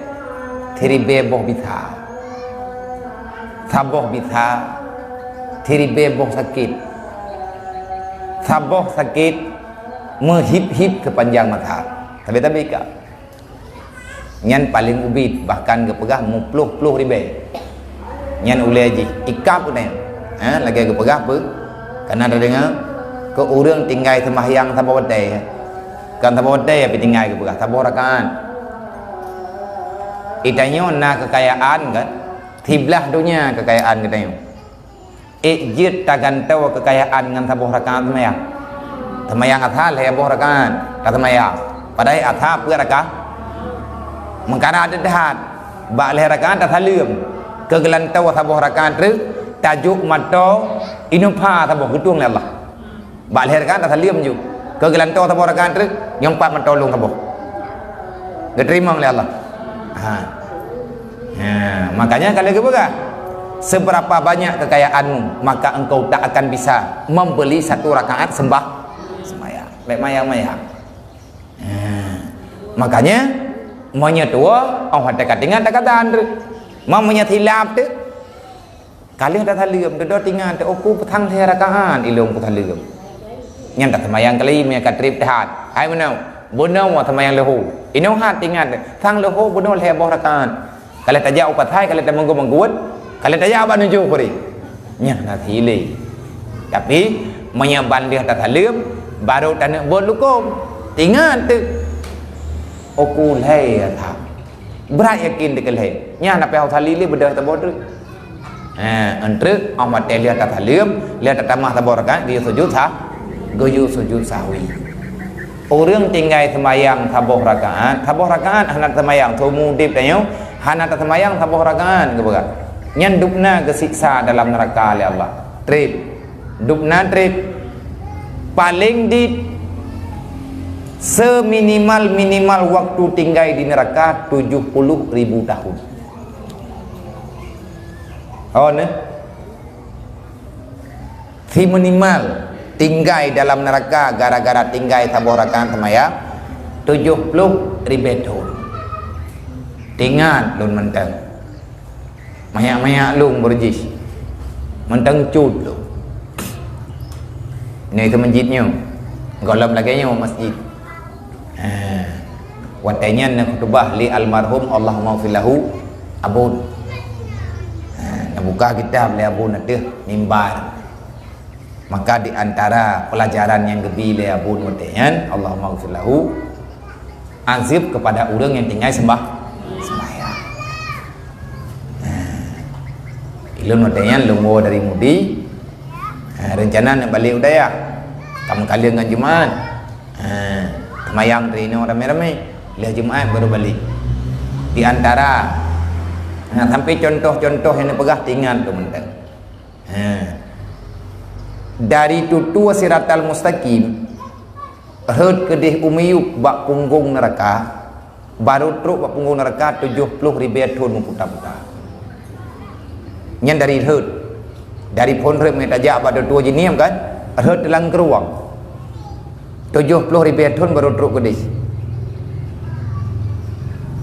siribée boh bisa. Saboh bisa siribée boh sakét. Saboh sakét meuhib-hib keupanjang masa. Tabe-tabe ka. Nyan paleng ubit, bahkan geupeugah muploh-ploh ribée. Nyan ulée jih, ikab uneuen. Ha, lagée geupeugah peue? Kana tadeungoe, keu ureuëng tinggai seumahyang saboh watée. Kon saboh watée tapi tinggai geupeugah, saboh rakaat. Geutanyoe na keukayaan kan? Siblaih donya keukayaan geutanyoe. Ék jeuet tagantoe keukayaan ngon saboh rakaat seumayang. Seumayang asar lhée boh rakaat taseumayang. Padahai asar peuet rakaat. Meukara that-that. Bak lhée rakaat tasaleuem. Keu geulantoe saboh rakaat treuk, tajok mata inong pha saboh geutueng lé Allah. Bak lhée rakaat tasaleuem ju. Keu geulantoe saboh rakaat treuk, nyang pat mata lôn saboh. Geuteurimong lé Allah. Ha. Ha, makanya ka lheueh geupeugah, "Seberapa banyak kekayaanmu, maka engkau tak akan bisa membeli satu rakaat sembah-, sembahyang." Bék mayang-mayang. Ha. Makanya, meunyoe tuwoe, oh, watée ka tingat, tak kata, Andre. Meunyoe silap tu, ka lheueh tasaleuem, dudoe tingat, "Oh, ku sang lhée rakaat ilôn kusaleuem." Nyan taseumayang kali, meunyoe ka treb that. Hai meunoe, bunoe seumayang leuhô. Inong that tingat, sang leuhô bunoe lhée boh rakaat. Ka lheueh tajak u pasai, ka lheueh tameugut-meugut, ka lheueh tajak bak nujoh puri. Nyan na sihilée. Tapi, meunyoe ban lheueh tasaleuem, barô taneuk buet lukôm. Tingat teuk. Oh, ku lhée that. Brat yakin teukeulhée. Nyan na pih hau sali lé beudôh teuboh treuk. Ha, eunteuk, oh, watée lheueh tasaleuem, lheueh tatamah saboh rakaat, geuyue sujud sah-, geuyue sujud sahwi. Ureuëng tinggai seumayang saboh rakaat, saboh rakaat hana seumayang, seumeu udeb tanyoe, hana taseumayang saboh rakaat geupeugah. Nyan dubna geusiksa dalam neuraka lé Allah. Treb. Dubna treb. Paleng dit seminimal-minimal waktu tinggai di neuraka tujoh puluh ribu tahun. Oh, neh. Si minimal tinggai dalam neuraka gara-gara tinggai saboh rakaat seumayang tujoh ploh ribée thon. Tingat lôn mantong. Manyak-manyak lôn beurjih. Mantong cut lôn. Nyoe keu masjid nyoe. Gohlom lagée nyoe masjid. Ha. Watée nyan na khutubah lé almarhum, Allahummaghfir lahu, Abon. Ha, na buka kitab lé Abon ateueh mimbar. Maka di antara pelajaran nyang geubi lé Abon watée nyan, Allahummaghfir lahu, azab kepada ureuëng nyang tinggai sembah-, sembahyang. Ha. Ilôn watée nyan lôn woe dari Mudi. Ha, rencana nak balik u dayah. Ka meukaleng ngon Jumat. Ha, seumayang di inoe ramé-ramé. Lheueh Jumat baru balik. Di antara, ha, sampai contoh-contoh nyang neupeugah tingat tu mantong. Ha. Dari tutue siratal mustaqim, rhot keudeh u miyueb bak punggong neuraka, barô trok bak punggong neuraka tujoh ploh ribée thon meuputa-puta. Nyan dari rhot. Dari phon rhot meutajak bak tutue jih nyan kan, rhot lam keurueng. Tujoh ploh ribée thon barô trok keudeh.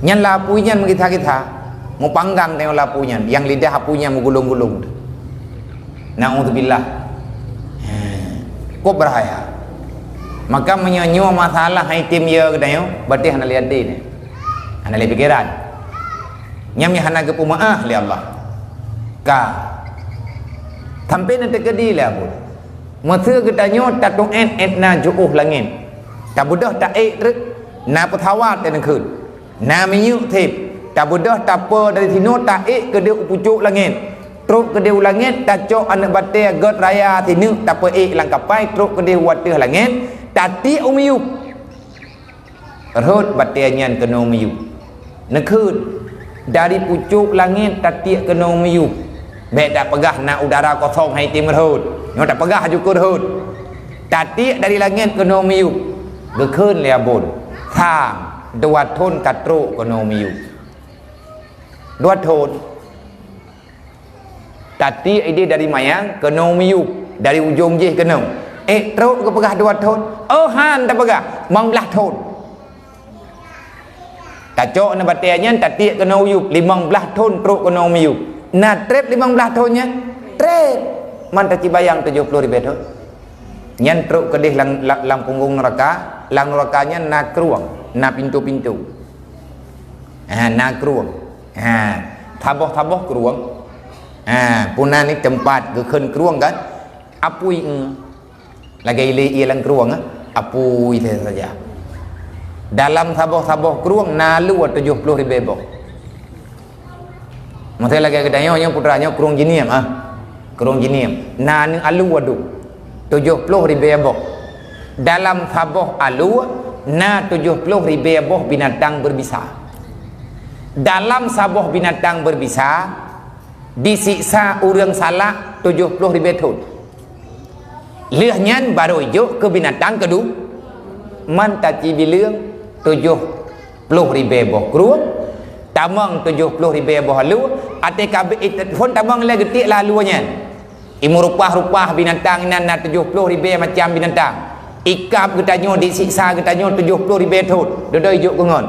Nyan lam apui nyan meugisa-gisa, meupanggang teungoh lam apui nyan, nyang lidah apui nyan meugulong-gulong. Naudzubillah. Kok beurahaya. Maka meunyoe nyoe masalah hai tem ye geutanyoe, berarti hana lé até nyan. Hana lé pikeran. Nyang hana geupeumaáh lé Allah. Ka. Sampai na teukeudi lé Abon. Meuseu geutanyoe tatuét ék na jiôh langét. Tabeudôh taék treuk, na peusawat teuneukheun. Na minyeuk seb, tabeudôh tapeue dari sinoe taék keudeh u pucôk langét. Trok keudeh u langét, tacok aneuk batée gét raya sineuk, tapeuék lam kapai, trok keudeh u ateueh langét, tatiek u miyueb. Rhot batée nyan keunoe miyueb. Neukheun, dari pucôk langét tatiek keunoe miyueb. Bék tapeugah na udara kosong han item rhot. Nyoe tapeugah aju keu rhot. Tatiek dari langét keunoe miyueb. Geukheun lé Abon, sang, dua thon ka trok keunoe miyueb. Dua thon. Tatiek idéh dari manyang keunoe miyueb, dari ujong jih keunoe. Ék trok geupeugah dua thon? Oh, han tapeugah, limong blaih thon. Tacok na batée nyan, tatiek keunoe miyueb, limong blaih thon trok keunoe miyueb. Na treb limong blaih thon nyan? Treb. Man tacibayang tujoh ploh ribée thon. Nyan trok keudeh lam, lam, lam punggong neuraka, lam neuraka nyan na krueng, na pintoe-pintoe. Ha, na krueng. Ha, saboh-saboh krueng. Ha, puna ni teumpat geukheun krueng kan? Apui, eh. Lagée ilée ié lam krueng, eh. Apui saja. Dalam saboh-saboh krueng na alue tujoh ploh ribée boh. Maksud lagée geutanyoe, nyoe putra nyoe krueng jinieb, ah. Krueng jinieb. Na aneuk alue dum. Tujoh ploh ribée boh. Dalam saboh alue na tujoh ploh ribée boh binatang berbisa. Dalam saboh binatang berbisa disiksa ureuëng salak tujoh ploh ribée thon. Lheueh nyan barô ijok keu binatang keudua. Man tacibileueng tujoh ploh ribée boh krueng, tamong tujoh ploh ribée boh alue, até kabeh phon tamong lé geutiek lam alue nyan. Imeurupaih-rupaih binatang inan na tujoh ploh ribée macam binatang. Ikab geutanyoe, disiksa geutanyoe tujoh ploh ribée thon, dudoe ijok keu ngon.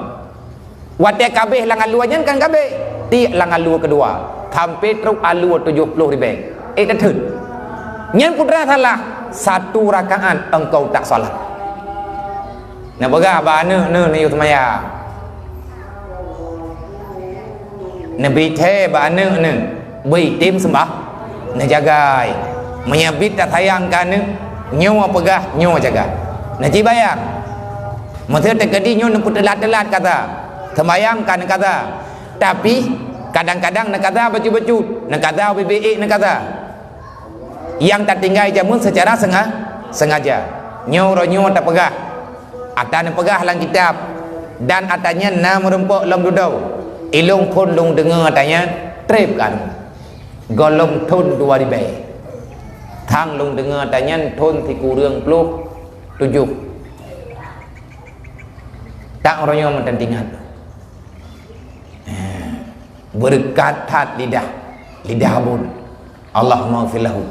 Watée kabeh lam alue nyan kan kabeh, tiek lam alue keudua, sampai trok alue tujoh ploh ribée. Eh, teuteuet. Nyan putra salah, satu rakaat engkau tak salat. Neupeugah bak aneuk neuh neuyue seumayang. Neubri thée bak aneuk neuh, bri tem seumbah, neujagai. Meunyoe bit tasayang keu aneuk, nyoe peugah, nyoe jaga. Neucibayang. Meuseu teukeudi nyoe neupeuteulat-teulat kata, seumayang ka neukata. Tapi, kadang-kadang neukata bacut-bacut, neukata ubé-bé ék neukata. Nyang tatinggai jameun seucara senga-, sengaja. Nyoe uroe nyoe tapeugah, ata neupeugah lam kitab, dan ata nyan na meurumpok lom dudoe. Ilôn phon lôn deungoe ata nyan treb kan. Gohlom thon dua ribée. Thang lôn deungoe ata nyan thon sikureueng ploh tujoh. Tak uroe nyoe mantong teuingat. Beureukat that lidah, lidah Abon. Allahumma ighfir lahu.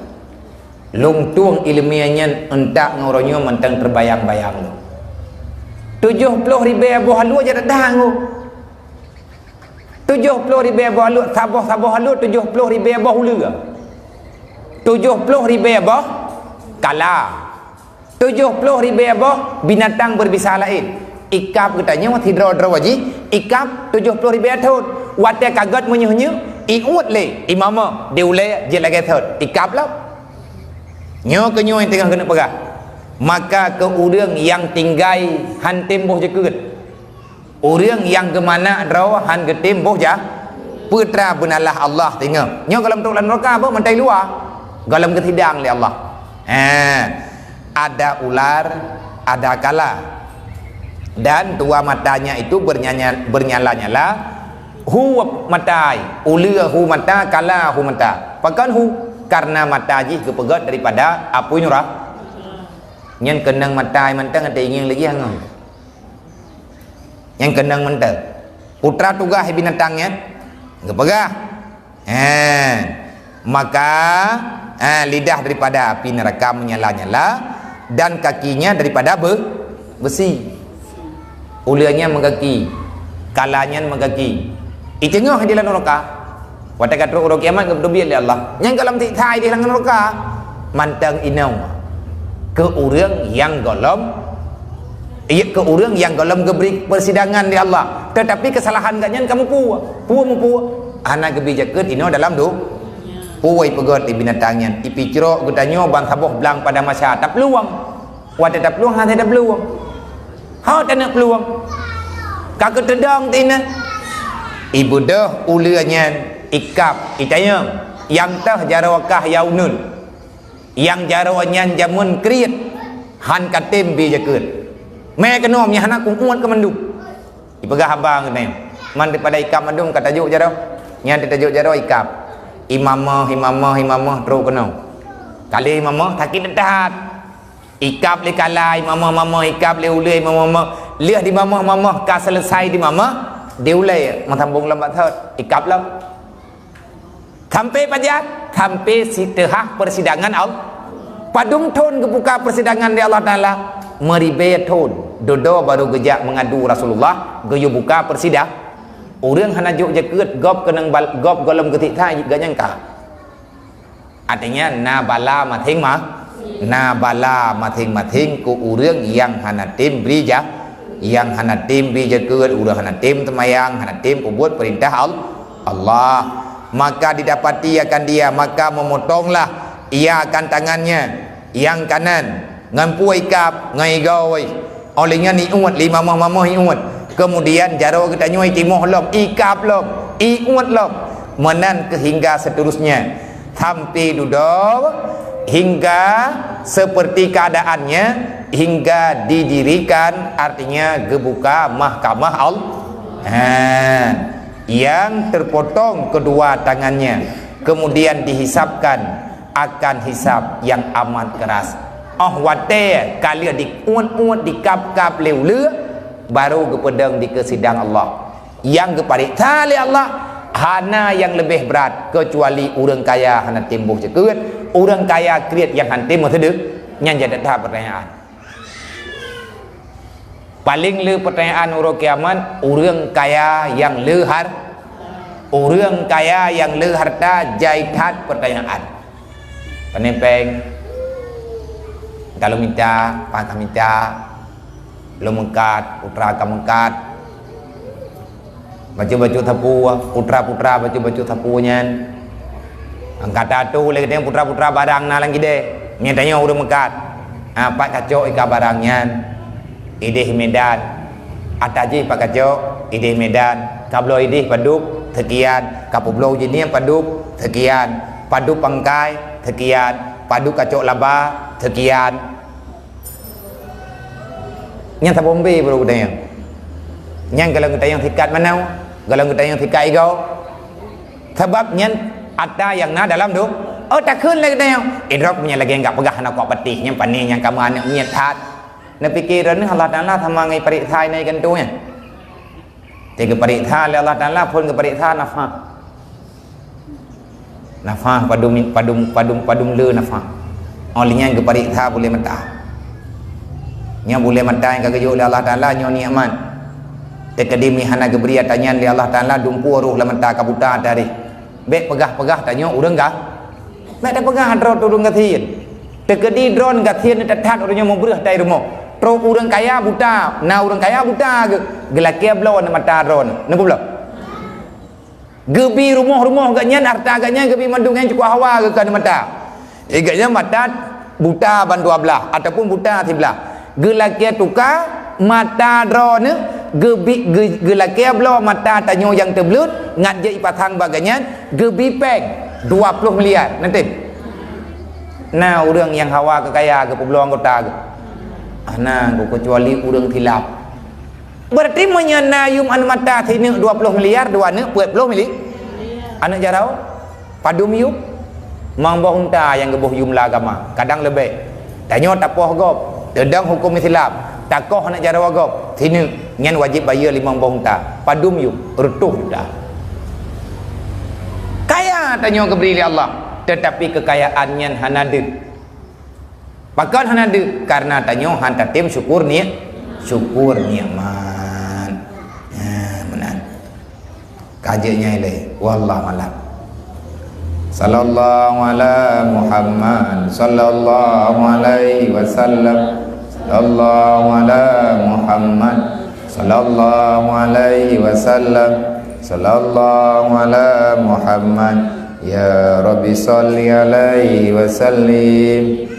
Lôn tueng iéleumé nyan euntak ngon uroe nyoe mantong teubayang-bayang lôn. Tujoh ploh ribée boh alue jak datang ngon. Tujoh ploh ribée boh alue, saboh-saboh alue tujoh ploh ribée boh uleue. Tujoh ploh ribée boh kala. Tujoh ploh ribée boh binatang berbisa laén. Ikab geutanyoe sidroe-droe jih, ikab tujoh ploh ribée thon. Watée ka gét meunyoe-nyoe, iuet lé imama di ulée jih lagée thon. Ikab lom. Nyoe keuh nyoe nyang teungoh keuneuk peugah. Maka keu ureuëng nyang tinggai han tem boh jeukeut. Ureuëng nyang geumanak droe han geutem boh jah, peutra beunalah Allah singoh. Nyoe gohlom trok lam nuraka beuh mantong luwa. Gohlom geusidang lé Allah. Ha, ada ular, ada kala. Dan dua matanya itu bernyanya-, bernyala-nyala. Hu matai, uleue hu mata, kala hu mata. Pakon hu? Karena mata jih geupeugét daripada apui nura-, nyan keunong matai mantong ata ingieng lagi hangoe. Nyang keunong mantong. Peutra tugaih binatang nyan geupeugah, ha, maka, ha, lidah daripada api neraka menyala-nyala dan kakinya daripada be-, besi. Uleue nyan meugaki, kala nyan meugaki. Iteungoh di lam nuraka. Watée ka trok uroe kiamat geupeuteubiet lé Allah. Nyan gohlom siksa idéh lam nuraka. Mantong inong keu ureuëng nyang gohlom, iya, keu ureuëng nyang gohlom geubri persidangan lé Allah. Teutapi keusalahan geuh nyan ka mupue. Pue mupue? Hana geubi jakeuet inoe dalam do-, pue ipeugét lé binatang nyan. Ipicrok geutanyoe ban saboh blang padang mahsyar. Taplueng. Watée taplueng hana taplueng. Ho taneuk plueng. Ka keuteudong teuinah. Ibeudôh uleue nyan ikab itanyong. Nyang teuh jaroe kah nyang uneun, nyang jaroe nyan jameun kriet, han ka tem bi jakeuet. Mé keunoe nyan hana kuuet keu mandum. Ipeugah haba ngon nyan, man daripada ikab mandum ka tajok jaroe. Nyan tajok jaroe ikab. Imamah, imamah, imamah trok keunoe. Ka lheueh imamah sakét that. Ikab lé kala imamah-mamah, ikab lé ulée imamah-mamah. Lheueh di mamah-mamah ka selesai di mamah, di ulée meusambong lom bak thot, ikab lom. Sampai pajan, sampai siteungoh persidangan Allah. Padum thon geubuka persidangan di Allah Taala, meuribée thon. Dudoe baru geujak meungadu Rasulullah, geuyue buka persidangan. Ureuëng hana jok jakeuet gob keunong bal-, gob gohlom geutik that geunyang ka. Artinya na bala maséng-ma-, na bala maséng-maséng keu ureuëng nyang hana tem bri ja-, nyang hana tem bri jakeuet, ureuëng hana tem teumayang, hana tem peubuet peurintah Al-, Allah. Maka didapati akan dia, maka memotonglah ia akan tangannya yang kanan, ngon peue ikab, ngon igoe. Óh lheueh nyan iuet, lé mamah-mamah iuet. Kemudian jaroe geutanyoe itimoh lom, ikab lom, iuet lom. Meunan keuh hingga seterusnya. Sampai dudoe hingga seperti keadaannya, hingga didirikan, artinya geubuka mahkamah Allah. Ha, yang terpotong kedua tangannya, kemudian dihisabkan akan hisab yang amat keras. Óh watée ka lheueh diuet-uet, dikab-kab lé ulée, baru geupeudong dikeue sidang Allah. Nyang geupareksa lé Allah hana nyang leubeh brat keucuali ureuëng kaya hana tem boh jakeuet, ureuëng kaya kriet nyang han tem meuseudeuh, nyan jadi that pertanyaan. Paleng le pertanyaan uroe kiamat, ureuëng kaya nyang le har-, ureuëng kaya nyang le harta jai that pertanyaan. Pane péng, ka lôn mita, pat ka mita, lôn meukat, putra ka meukat. Bacut-bacut sapeue, putra-putra bacut-bacut sapeue nyan. Angkata tu lé geutanyoe putra-putra barang na lam kidée. Nyan tanyoe ureuëng meukat. Ha, pat kacok ika barang nyan. Idéh Medan. Ata jih pat kacok, idéh Medan. Kabloe idéh padub, sekian. Kapeubloe jinih padub, sekian. Padub pangkai, sekian. Padub kacok laba, sekian. Nyan sabombé baru geutanyoe. Nyan golom geutanyoe sikat manoe, golom geutanyoe sikat igoe. Sabab nyan ata nyang na dalam do-, oh, takheun lé geutanyoe. Eh, droe meunyoe lagée nggak peugah aneuk kok patéh, nyan pané nyang kamoe aneuk miet that. Neupike droeneuh Allah Taala sama ngon pareksa inan igantung nyan. Teuh geupareksa lé Allah Taala phon geupareksa nafah. Nafah padum, padum, padum, padum le nafah. Óh lheueh nyan geupareksa bulée mata. Nyoe bulée mata nyang ka geujok lé Allah Taala nyoe nikmat. Teukeudi mi hana geubri ata nyan lé Allah Taala dumpeue roh lam mata ka buta tarih. Bék peugah-peugah tanyoe ureuëng ga-, bék tapeugah droe ureuëng gasien. Teukeudi droe gasien that-that ureuëng nyoe meubreuh tai rumoh. Trok ureuëng kaya buta, na ureuëng kaya buta geu-, geulakée bloe aneuk mata droe. Neupubloe. Geubi rumoh-rumoh geuh nyan, harta geuh nyan geubi mandum nyan cukôp hawa geuh keu aneuk mata. Eh, geuh nyan mata buta ban dua blaih ataupun buta siblaih. Geulakée tuka mata droeneuh, geubi, geu-, geulakée bloe mata tanyoe nyang teubleuet, ngat jeuet ipasang bak geuh nyan, geubi péng dua ploh miliar. Nanti. Na ureuëng nyang hawa keu kaya geupeubloe anggota geuh. Hana, keucuali ureuëng khilaf. Berarti meunyoe na yum aneuk mata sineuk dua ploh miliar, dua neuk peuet ploh mili-, aneuk jaroe, padum yum? Limong boh unta nyang geuboh yum lam agama, kadang leubeh. Tanyoe tapoh gob, teudong huköm Islam, takoh aneuk jaroe gob, sineuk, nyan wajéb bayeue limong boh unta, padum yum, reutôh juta. Kaya tanyoe geubri lé Allah, teutapi keukayaan nyan hana deuh. Pakon hana deuh? Karena tanyoe han tatem syukur ni-, syukur nikmat. Nah, meunan. Ka jeuet nyan ilée. Wallahu a'lam. Sallallahu ala Muhammad, sallallahu alaihi wasallam. Sallallahu ala Muhammad, sallallahu alaihi wasallam. Sallallahu ala Muhammad. Ya Rabbi, salli alaihi wasallim.